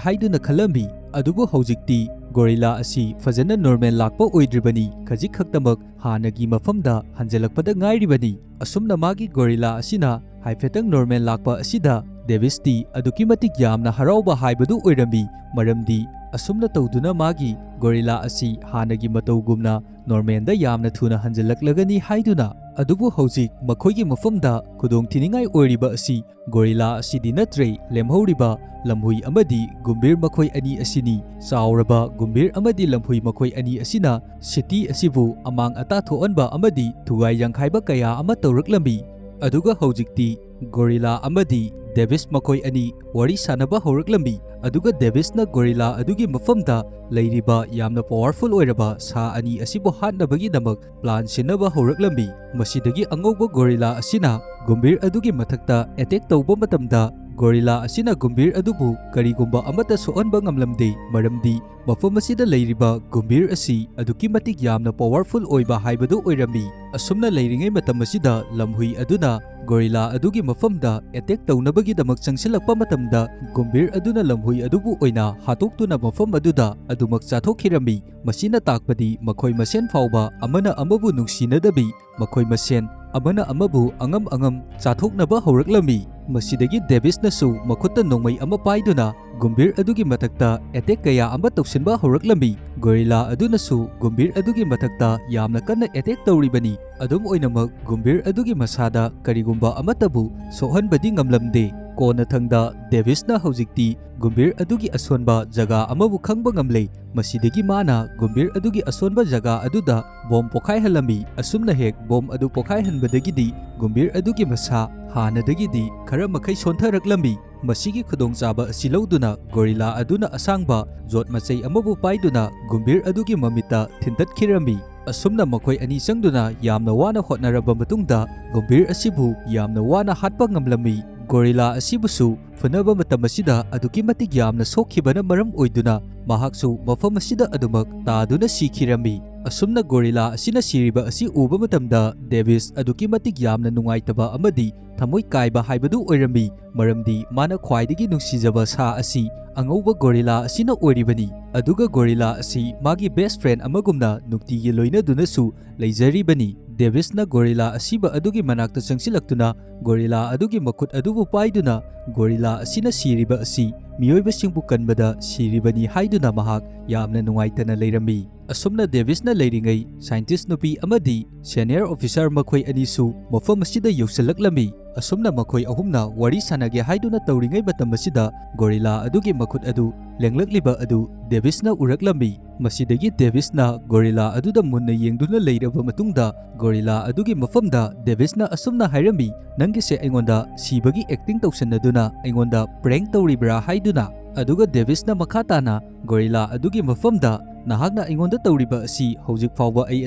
ꯍꯥꯏꯗꯨꯅ ꯈꯜꯂꯝꯃꯤ꯫ ꯑꯗꯨꯕꯨ ꯍꯧꯖꯤꯛꯇꯤ ꯒꯣꯔꯤꯂꯥ ꯑꯁꯤ ꯐꯖꯅ ꯅꯣꯔꯃꯦꯜ ꯂꯥꯛꯄ ꯑꯣꯏꯗ꯭ꯔꯤꯕꯅꯤ, ꯈꯖꯤꯛ ꯈꯛꯇꯃꯛ ꯍꯥꯟꯅꯒꯤ ꯃꯐꯝꯗ ꯍꯟꯖꯤꯜꯂꯛꯄꯗ ꯉꯥꯏꯔꯤꯕꯅꯤ꯫ ꯑꯁꯨꯝꯅ ꯃꯥꯒꯤ ꯒꯣꯔꯤꯂꯥ ꯑꯁꯤꯅ ꯍꯥꯏꯐꯦꯠꯇꯪ ꯅꯣꯔꯃꯦꯜ ꯂꯥꯛꯄ ꯑꯁꯤꯗ ꯗꯦꯕꯤꯁꯇꯤ ꯑꯗꯨꯛꯀꯤ ꯃꯇꯤꯛ ꯌꯥꯝꯅ ꯍꯔꯥꯎꯕ ꯍꯥꯏꯕꯗꯨ ꯑꯣꯏꯔꯝꯃꯤ, ꯃꯔꯝꯗꯤ ꯑꯁꯨꯝꯅ ꯇꯧꯗꯨꯅ ꯃꯥꯒꯤ ꯒꯣꯔꯤꯂꯥ ꯑꯁꯤ ꯍꯥꯟꯅꯒꯤ ꯃꯇꯧꯒꯨꯝꯅ ꯅꯣꯔꯃꯦꯜꯗ ꯌꯥꯝꯅ ꯊꯨꯅ ꯍꯟꯖꯤꯜꯂꯛꯂꯒꯅꯤ ꯍꯥꯏꯗꯨꯅ꯫ ꯑꯗꯨꯕꯨ ꯍꯧꯖꯤꯛ ꯃꯈꯣꯏꯒꯤ ꯃꯐꯝꯗ ꯈꯨꯗꯣꯡꯊꯤꯅꯤꯡꯉꯥꯏ ꯑꯣꯏꯔꯤꯕ ꯑꯁꯤ ꯒꯣꯔꯤꯂꯥ ꯑꯁꯤꯗꯤ ꯅꯠꯇ꯭ꯔꯦ, ꯂꯦꯝꯍꯧꯔꯤꯕ ꯂꯝꯍꯨꯏ ꯑꯃꯗꯤ ꯒꯨꯝꯚꯤꯔ ꯃꯈꯣꯏ ꯑꯅꯤ ꯑꯁꯤꯅꯤ꯫ ꯆꯥꯎꯔꯕ ꯒꯨꯝꯚꯤꯔ ꯑꯃꯗꯤ ꯂꯝꯍꯨꯏ ꯃꯈꯣꯏ ꯑꯅꯤ ꯑꯁꯤꯅ ꯁꯤꯇꯤ ꯑꯁꯤꯕꯨ ꯑꯃꯥꯡ ꯑꯇꯥ ꯊꯣꯛꯍꯟꯕ ꯑꯃꯗꯤ ꯊꯨꯒꯥꯏ ꯌꯥꯡꯈꯥꯏꯕ ꯀꯌꯥ ꯑꯃ ꯇꯧꯔꯛꯂꯝꯃꯤ꯫ ꯑꯗꯨꯒ ꯍꯧꯖꯤꯛꯇꯤ ꯒꯣꯔꯤꯂꯥ ꯑꯃꯗꯤ ꯗꯦꯕꯤꯁ ꯃꯈꯣꯏ ꯑꯅꯤ ꯋꯥꯔꯤ ꯁꯥꯟꯅꯕ ꯍꯧꯔꯛꯂꯝꯃꯤ꯫ ꯑꯗꯨꯒ ꯗꯦꯕꯤꯁꯅ ꯒꯣꯔꯤꯂꯥ ꯑꯗꯨꯒꯤ ꯃꯐꯝꯗ ꯂꯩꯔꯤꯕ ꯌꯥꯝꯅ ꯄꯥꯋꯔꯐꯨꯜ ꯑꯣꯏꯔꯕ ꯁꯥ ꯑꯅꯤ ꯑꯁꯤꯕꯨ ꯍꯥꯠꯅꯕꯒꯤꯗꯃꯛ ꯄ꯭ꯂꯥꯟ ꯁꯤꯟꯅꯕ ꯍꯧꯔꯛꯂꯝꯃꯤ꯫ ꯃꯁꯤꯗꯒꯤ ꯑꯉꯧꯕ ꯒꯣꯔꯤꯂꯥ ꯑꯁꯤꯅ ꯒꯨꯝꯚꯤꯔ ꯑꯗꯨꯒꯤ ꯃꯊꯛꯇ ꯑꯦꯇꯦꯛ ꯇꯧꯕ ꯃꯇꯝꯗ, ꯒꯣꯔꯤꯂꯥ ꯑꯁꯤꯅ ꯒꯨꯝꯚꯤꯔ ꯑꯗꯨꯕꯨ ꯀꯔꯤꯒꯨꯝꯕ ꯑꯃꯠꯇ ꯁꯣꯛꯍꯟꯕ ꯉꯝꯂꯝꯗꯦ, ꯃꯔꯝꯗꯤ ꯃꯐꯝ ꯑꯁꯤꯗ ꯂꯩꯔꯤꯕ ꯒꯨꯝꯚꯤꯔ ꯑꯁꯤ ꯑꯗꯨꯛꯀꯤ ꯃꯇꯤꯛ ꯌꯥꯝꯅ ꯄꯥꯋꯔꯐꯨꯜ ꯑꯣꯏꯕ ꯍꯥꯏꯕꯗꯨ ꯑꯣꯏꯔꯝꯃꯤ꯫ ꯑꯁꯨꯝꯅ ꯂꯩꯔꯤꯉꯩ ꯃꯇꯝ ꯑꯁꯤꯗ ꯂꯝꯍꯨꯏ ꯑꯗꯨꯅ ꯒꯣꯔꯤꯂꯥ ꯑꯗꯨꯒꯤ ꯃꯐꯝꯗ ꯑꯦꯇꯦꯛ ꯇꯧꯅꯕꯒꯤꯗꯃꯛ ꯆꯪꯁꯤꯜꯂꯛꯄ ꯃꯇꯝꯗ, ꯒꯨꯝꯚꯤꯔ ꯑꯗꯨꯅ ꯂꯝꯍꯨꯏ ꯑꯗꯨꯕꯨ ꯑꯣꯏꯅ ꯍꯥꯠꯇꯣꯛꯇꯨꯅ ꯃꯐꯝ ꯑꯗꯨꯗ ꯑꯗꯨꯃꯛ ꯆꯥꯊꯣꯛꯈꯤꯔꯝꯃꯤ꯫ ꯃꯁꯤꯅ ꯇꯥꯛꯄꯗꯤ ꯃꯈꯣꯏ ꯃꯁꯦꯟ ꯐꯥꯎꯕ ꯑꯃꯅ ꯑꯃꯕꯨ ꯅꯨꯡꯁꯤꯅꯗꯕꯤ, ꯃꯈꯣꯏ ꯃꯁꯦꯟ ꯑꯃꯅ ꯑꯃꯕꯨ ꯑꯉꯝ ꯑꯉꯝ ꯆꯥꯊꯣꯛꯅꯕ ꯍꯧꯔꯛꯂꯝꯃꯤ꯫ ꯃꯁꯤꯗꯒꯤ ꯗꯦꯕꯤꯁꯅꯁꯨ ꯃꯈꯨꯠꯇ ꯅꯣꯡꯃꯩ ꯑꯃ ꯄꯥꯏꯗꯨꯅ ꯒꯨꯝꯚꯤꯔ ꯑꯗꯨꯒꯤ ꯃꯊꯛꯇ ꯑꯦꯇꯦꯛ ꯀꯌꯥ ꯑꯃ ꯇꯧꯁꯤꯟꯕ ꯍꯧꯔꯛꯂꯝꯃꯤ꯫ ꯒꯣꯔꯤꯂꯥ ꯑꯗꯨꯅꯁꯨ ꯒꯨꯝꯚꯤꯔ ꯑꯗꯨꯒꯤ ꯃꯊꯛꯇ ꯌꯥꯝꯅ ꯀꯟꯅ ꯑꯦꯇꯦꯛ ꯇꯧꯔꯤꯕꯅꯤ꯫ ꯑꯗꯨꯝ ꯑꯣꯏꯅꯃꯛ, ꯒꯨꯝꯚꯤꯔ ꯑꯗꯨꯒꯤ ꯃꯁꯥꯗ ꯀꯔꯤꯒꯨꯝꯕ ꯑꯃꯠꯇꯕꯨ ꯁꯣꯛꯍꯟꯕꯗꯤ ꯉꯝꯂꯝꯗꯦ꯫ ꯀꯣꯟꯅꯊꯪꯗ ꯗꯦꯕꯤꯁꯅ ꯍꯧꯖꯤꯛꯇꯤ ꯒꯨꯝꯚꯤꯔ ꯑꯗꯨꯒꯤ ꯑꯁꯣꯟꯕ ꯖꯒꯥ ꯑꯃꯕꯨ ꯈꯪꯕ ꯉꯝꯂꯦ꯫ ꯃꯁꯤꯗꯒꯤ ꯃꯥꯅ ꯒꯨꯝꯚꯤꯔ ꯑꯗꯨꯒꯤ ꯑꯁꯣꯟꯕ ꯖꯒꯥ ꯑꯗꯨꯗ ꯕꯣꯝ ꯄꯣꯈꯥꯏꯍꯜꯂꯝꯃꯤ꯫ ꯑꯁꯨꯝꯅ ꯍꯦꯛ ꯕꯣꯝ ꯑꯗꯨ ꯄꯣꯈꯥꯏꯍꯟꯕꯗꯒꯤꯗꯤ ꯒꯨꯝꯚꯤꯔ ꯑꯗꯨꯒꯤ ꯃꯁꯥ ꯍꯥꯟꯅꯗꯒꯤꯗꯤ ꯈꯔ ꯃꯈꯩ ꯁꯣꯟꯊꯔꯛꯂꯝꯃꯤ꯫ ꯃꯁꯤꯒꯤ ꯈꯨꯗꯣꯡꯆꯥꯕ ꯑꯁꯤ ꯂꯧꯗꯨꯅ ꯒꯣꯔꯤꯂꯥ ꯑꯗꯨꯅ ꯑꯁꯥꯡꯕ ꯖꯣꯠ ꯃꯆꯩ ꯑꯃꯕꯨ ꯄꯥꯏꯗꯨꯅ ꯒꯨꯝꯚꯤꯔ ꯑꯗꯨꯒꯤ ꯃꯃꯤꯠꯇ ꯊꯤꯟꯇꯠꯈꯤꯔꯝꯃꯤ꯫ ꯑꯁꯨꯝꯅ ꯃꯈꯣꯏ ꯑꯅꯤ ꯆꯪꯗꯨꯅ ꯌꯥꯝꯅ ꯋꯥꯅ ꯍꯣꯠꯅꯔꯕ ꯃꯇꯨꯡꯗ ꯒꯨꯝꯚꯤꯔ ꯑꯁꯤꯕꯨ ꯌꯥꯝꯅ ꯋꯥꯅ ꯍꯥꯠꯄ ꯉꯝꯂꯝꯃꯤ꯫ ꯒꯣꯔꯤꯂꯥ ꯑꯁꯤꯕꯨꯁꯨ ꯐꯨꯅꯕ ꯃꯇꯝ ꯑꯁꯤꯗ ꯑꯗꯨꯛꯀꯤ ꯃꯇꯤꯛ ꯌꯥꯝꯅ ꯁꯣꯛꯈꯤꯕꯅ ꯃꯔꯝ ꯑꯣꯏꯗꯨꯅ ꯃꯍꯥꯛꯁꯨ ꯃꯐꯝ ꯑꯁꯤꯗ ꯑꯗꯨꯃꯛ ꯇꯥꯗꯨꯅ ꯁꯤꯈꯤꯔꯝꯃꯤ꯫ ꯑꯁꯨꯝꯅ ꯒꯣꯔꯤꯂꯥ ꯑꯁꯤꯅ ꯁꯤꯔꯤꯕ ꯑꯁꯤ ꯎꯕ ꯃꯇꯝꯗ ꯗꯦꯕꯤꯁ ꯑꯗꯨꯛꯀꯤ ꯃꯇꯤꯛ ꯌꯥꯝꯅ ꯅꯨꯡꯉꯥꯏꯇꯕ ꯑꯃꯗꯤ ꯊꯃꯣꯏ ꯀꯥꯏꯕ ꯍꯥꯏꯕꯗꯨ ꯑꯣꯏꯔꯝꯃꯤ, ꯃꯔꯝꯗꯤ ꯃꯥꯅ ꯈ꯭ꯋꯥꯏꯗꯒꯤ ꯅꯨꯡꯁꯤꯖꯕ ꯁꯥ ꯑꯁꯤ ꯑꯉꯧꯕ ꯒꯣꯔꯤꯂꯥ ꯑꯁꯤꯅ ꯑꯣꯏꯔꯤꯕꯅꯤ꯫ ꯑꯗꯨꯒ ꯒꯣꯔꯤꯂꯥ ꯑꯁꯤ ꯃꯥꯒꯤ best friend ꯑꯃꯒꯨꯝꯅ ꯅꯨꯡꯇꯤꯒꯤ ꯂꯣꯏꯅꯗꯨꯅꯁꯨ ꯂꯩꯖꯔꯤꯕꯅꯤ꯫ ꯗꯦꯕꯤꯁꯅ ꯒꯣꯔꯤꯂꯥ ꯑꯁꯤꯕ ꯑꯗꯨꯒꯤ ꯃꯅꯥꯛꯇ ꯆꯪꯁꯤꯜꯂꯛꯇꯨꯅ ꯒꯣꯔꯤꯂꯥ ꯑꯗꯨꯒꯤ ꯃꯈꯨꯠ ꯑꯗꯨꯕꯨ ꯄꯥꯏꯗꯨꯅ ꯒꯣꯔꯤꯂꯥ ꯑꯁꯤꯅ ꯁꯤꯔꯤꯕ ꯑꯁꯤ ꯃꯤꯑꯣꯏꯕꯁꯤꯡꯕꯨ ꯀꯟꯕꯗ ꯁꯤꯔꯤꯕꯅꯤ ꯍꯥꯏꯗꯨꯅ ꯃꯍꯥꯛ ꯌꯥꯝꯅ ꯅꯨꯡꯉꯥꯏꯇꯅ ꯂꯩꯔꯝꯃꯤ꯫ ꯑꯁꯨꯝꯅ ꯗꯦꯕꯤꯁꯅ ꯂꯩꯔꯤꯉꯩ scientist ꯅꯨꯄꯤ ꯑꯃꯗꯤ senior officer ꯃꯈꯣꯏ ꯑꯅꯤꯁꯨ ꯃꯐꯝ ꯑꯁꯤꯗ ꯌꯧꯁꯤꯜꯂꯛꯂꯝꯃꯤ꯫ ꯑꯁꯨꯝꯅ ꯃꯈꯣꯏ ꯑꯍꯨꯝꯅ ꯋꯥꯔꯤ ꯁꯥꯟꯅꯒꯦ ꯍꯥꯏꯗꯨꯅ ꯇꯧꯔꯤꯉꯩ ꯃꯇꯝ ꯑꯁꯤꯗ ꯒꯣꯔꯤꯂꯥ ꯑꯗꯨꯒꯤ ꯃꯈꯨꯠ ꯑꯗꯨ ꯂꯦꯡꯂꯛꯂꯤꯕ ꯑꯗꯨ ꯗꯦꯕꯤꯁꯅ ꯎꯔꯛꯂꯝꯃꯤ꯫ ꯃꯁꯤꯗꯒꯤ ꯗꯦꯕꯤꯁꯅ ꯒꯣꯔꯤꯂꯥ ꯑꯗꯨꯗ ꯃꯨꯟꯅ ꯌꯦꯡꯗꯨꯅ ꯂꯩꯔꯕ ꯃꯇꯨꯡꯗ ꯒꯣꯔꯤꯂꯥ ꯑꯗꯨꯒꯤ ꯃꯐꯝꯗ ꯗꯦꯕꯤꯁꯅ ꯑꯁꯨꯝꯅ ꯍꯥꯏꯔꯝꯃꯤ, "ꯅꯪꯒꯤꯁꯦ ꯑꯩꯉꯣꯟꯗ ꯁꯤꯕꯒꯤ acting ꯇꯧꯁꯟꯅꯗꯨꯅ ꯑꯩꯉꯣꯟꯗ prank ꯇꯧꯔꯤꯕ꯭ꯔꯥ?" ꯍꯥꯏꯗꯨꯅ꯫ ꯑꯗꯨꯒ ꯗꯦꯕꯤꯁꯅ ꯃꯈꯥ ꯇꯥꯅ ꯒꯣꯔꯤꯂꯥ ꯑꯗꯨꯒꯤ ꯃꯐꯝꯗ, "ꯅꯍꯥꯛꯅ ꯑꯩꯉꯣꯟꯗ ꯇꯧꯔꯤꯕ ꯑꯁꯤ ꯍꯧꯖꯤꯛ ꯐꯥꯎꯕ ꯑꯩ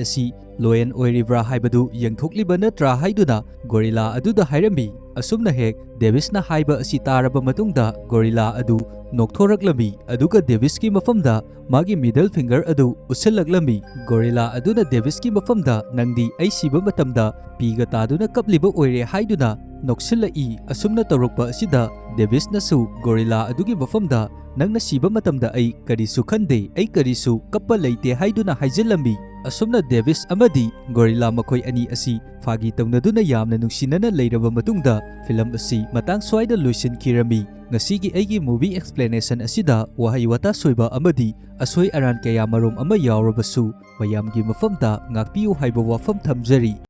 ꯑꯁꯤ loyal ꯑꯣꯏꯔꯤꯕ꯭ꯔꯥ ꯍꯥꯏꯕꯗꯨ ꯌꯦꯡꯊꯣꯛꯂꯤꯕ ꯅꯠꯇ꯭ꯔꯥ?" ꯍꯥꯏꯗꯨꯅ ꯒꯣꯔꯤꯂꯥ ꯑꯗꯨꯗ ꯍꯥꯏꯔꯝꯃꯤ꯫ ꯑꯁꯨꯝꯅ ꯍꯦꯛ ꯗꯦꯕꯤꯁꯅ ꯍꯥꯏꯕ ꯑꯁꯤ ꯇꯥꯔꯕ ꯃꯇꯨꯡꯗ ꯒꯣꯔꯤꯂꯥ ꯑꯗꯨ ꯅꯣꯛꯊꯣꯔꯛꯂꯝꯃꯤ꯫ ꯑꯗꯨꯒ ꯗꯦꯕꯤꯁꯀꯤ ꯃꯐꯝꯗ ꯃꯥꯒꯤ middle finger ꯑꯗꯨ ꯎꯠꯁꯤꯜꯂꯛꯂꯝꯃꯤ꯫ ꯒꯣꯔꯤꯂꯥ ꯑꯗꯨꯅ ꯗꯦꯕꯤꯁꯀꯤ ꯃꯐꯝꯗ, "ꯅꯪꯗꯤ ꯑꯩ ꯁꯤꯕ ꯃꯇꯝꯗ ꯄꯤꯒ ꯇꯥꯗꯨꯅ ꯀꯞꯂꯤꯕ ꯑꯣꯏꯔꯦ" ꯍꯥꯏꯗꯨꯅ ꯅꯣꯛꯁꯤꯜꯂꯛꯏ꯫ ꯑꯁꯨꯝꯅ ꯇꯧꯔꯛꯄ ꯑꯁꯤꯗ ꯗꯦꯕꯤꯁꯅꯁꯨ ꯒꯣꯔꯤꯂꯥ ꯑꯗꯨꯒꯤ ꯃꯐꯝꯗ, "ꯅꯪꯅ ꯁꯤꯕ ꯃꯇꯝꯗ ꯑꯩ ꯀꯔꯤꯁꯨ ꯈꯟꯗꯦ, ꯑꯩ ꯀꯔꯤꯁꯨ ꯀꯞꯄ ꯂꯩꯇꯦ" ꯍꯥꯏꯗꯨꯅ ꯍꯥꯏꯖꯤꯜꯂꯝꯃꯤ꯫ ꯑꯁꯨꯝꯅ ꯗꯦꯕꯤꯁ ꯑꯃꯗꯤ ꯒꯣꯔꯤꯂꯥ ꯃꯈꯣꯏ ꯑꯅꯤ ꯑꯁꯤ ꯐꯥꯒꯤ ꯇꯧꯅꯗꯨꯅ ꯌꯥꯝꯅ ꯅꯨꯡꯁꯤꯅꯅ ꯂꯩꯔꯕ ꯃꯇꯨꯡꯗ ꯐꯤꯂꯝ ꯑꯁꯤ ꯃꯇꯥꯡ ꯁ꯭ꯋꯥꯏꯗ ꯂꯣꯏꯁꯤꯟꯈꯤꯔꯝꯃꯤ꯫ ꯉꯁꯤꯒꯤ ꯑꯩꯒꯤ movie explanation ꯑꯁꯤꯗ ꯋꯥꯍꯩ ꯋꯥꯇꯥ ꯁꯣꯏꯕ ꯑꯃꯗꯤ ꯑꯁꯣꯏ ꯑꯔꯥꯟ ꯀꯌꯥ ꯃꯔꯨꯝ ꯑꯃ ꯌꯥꯎꯔꯕꯁꯨ ꯃꯌꯥꯝꯒꯤ ꯃꯐꯝꯗ ꯉꯥꯛꯄꯤꯌꯨ ꯍꯥꯏꯕ ꯋꯥꯐꯝ ꯊꯝꯖꯔꯤ꯫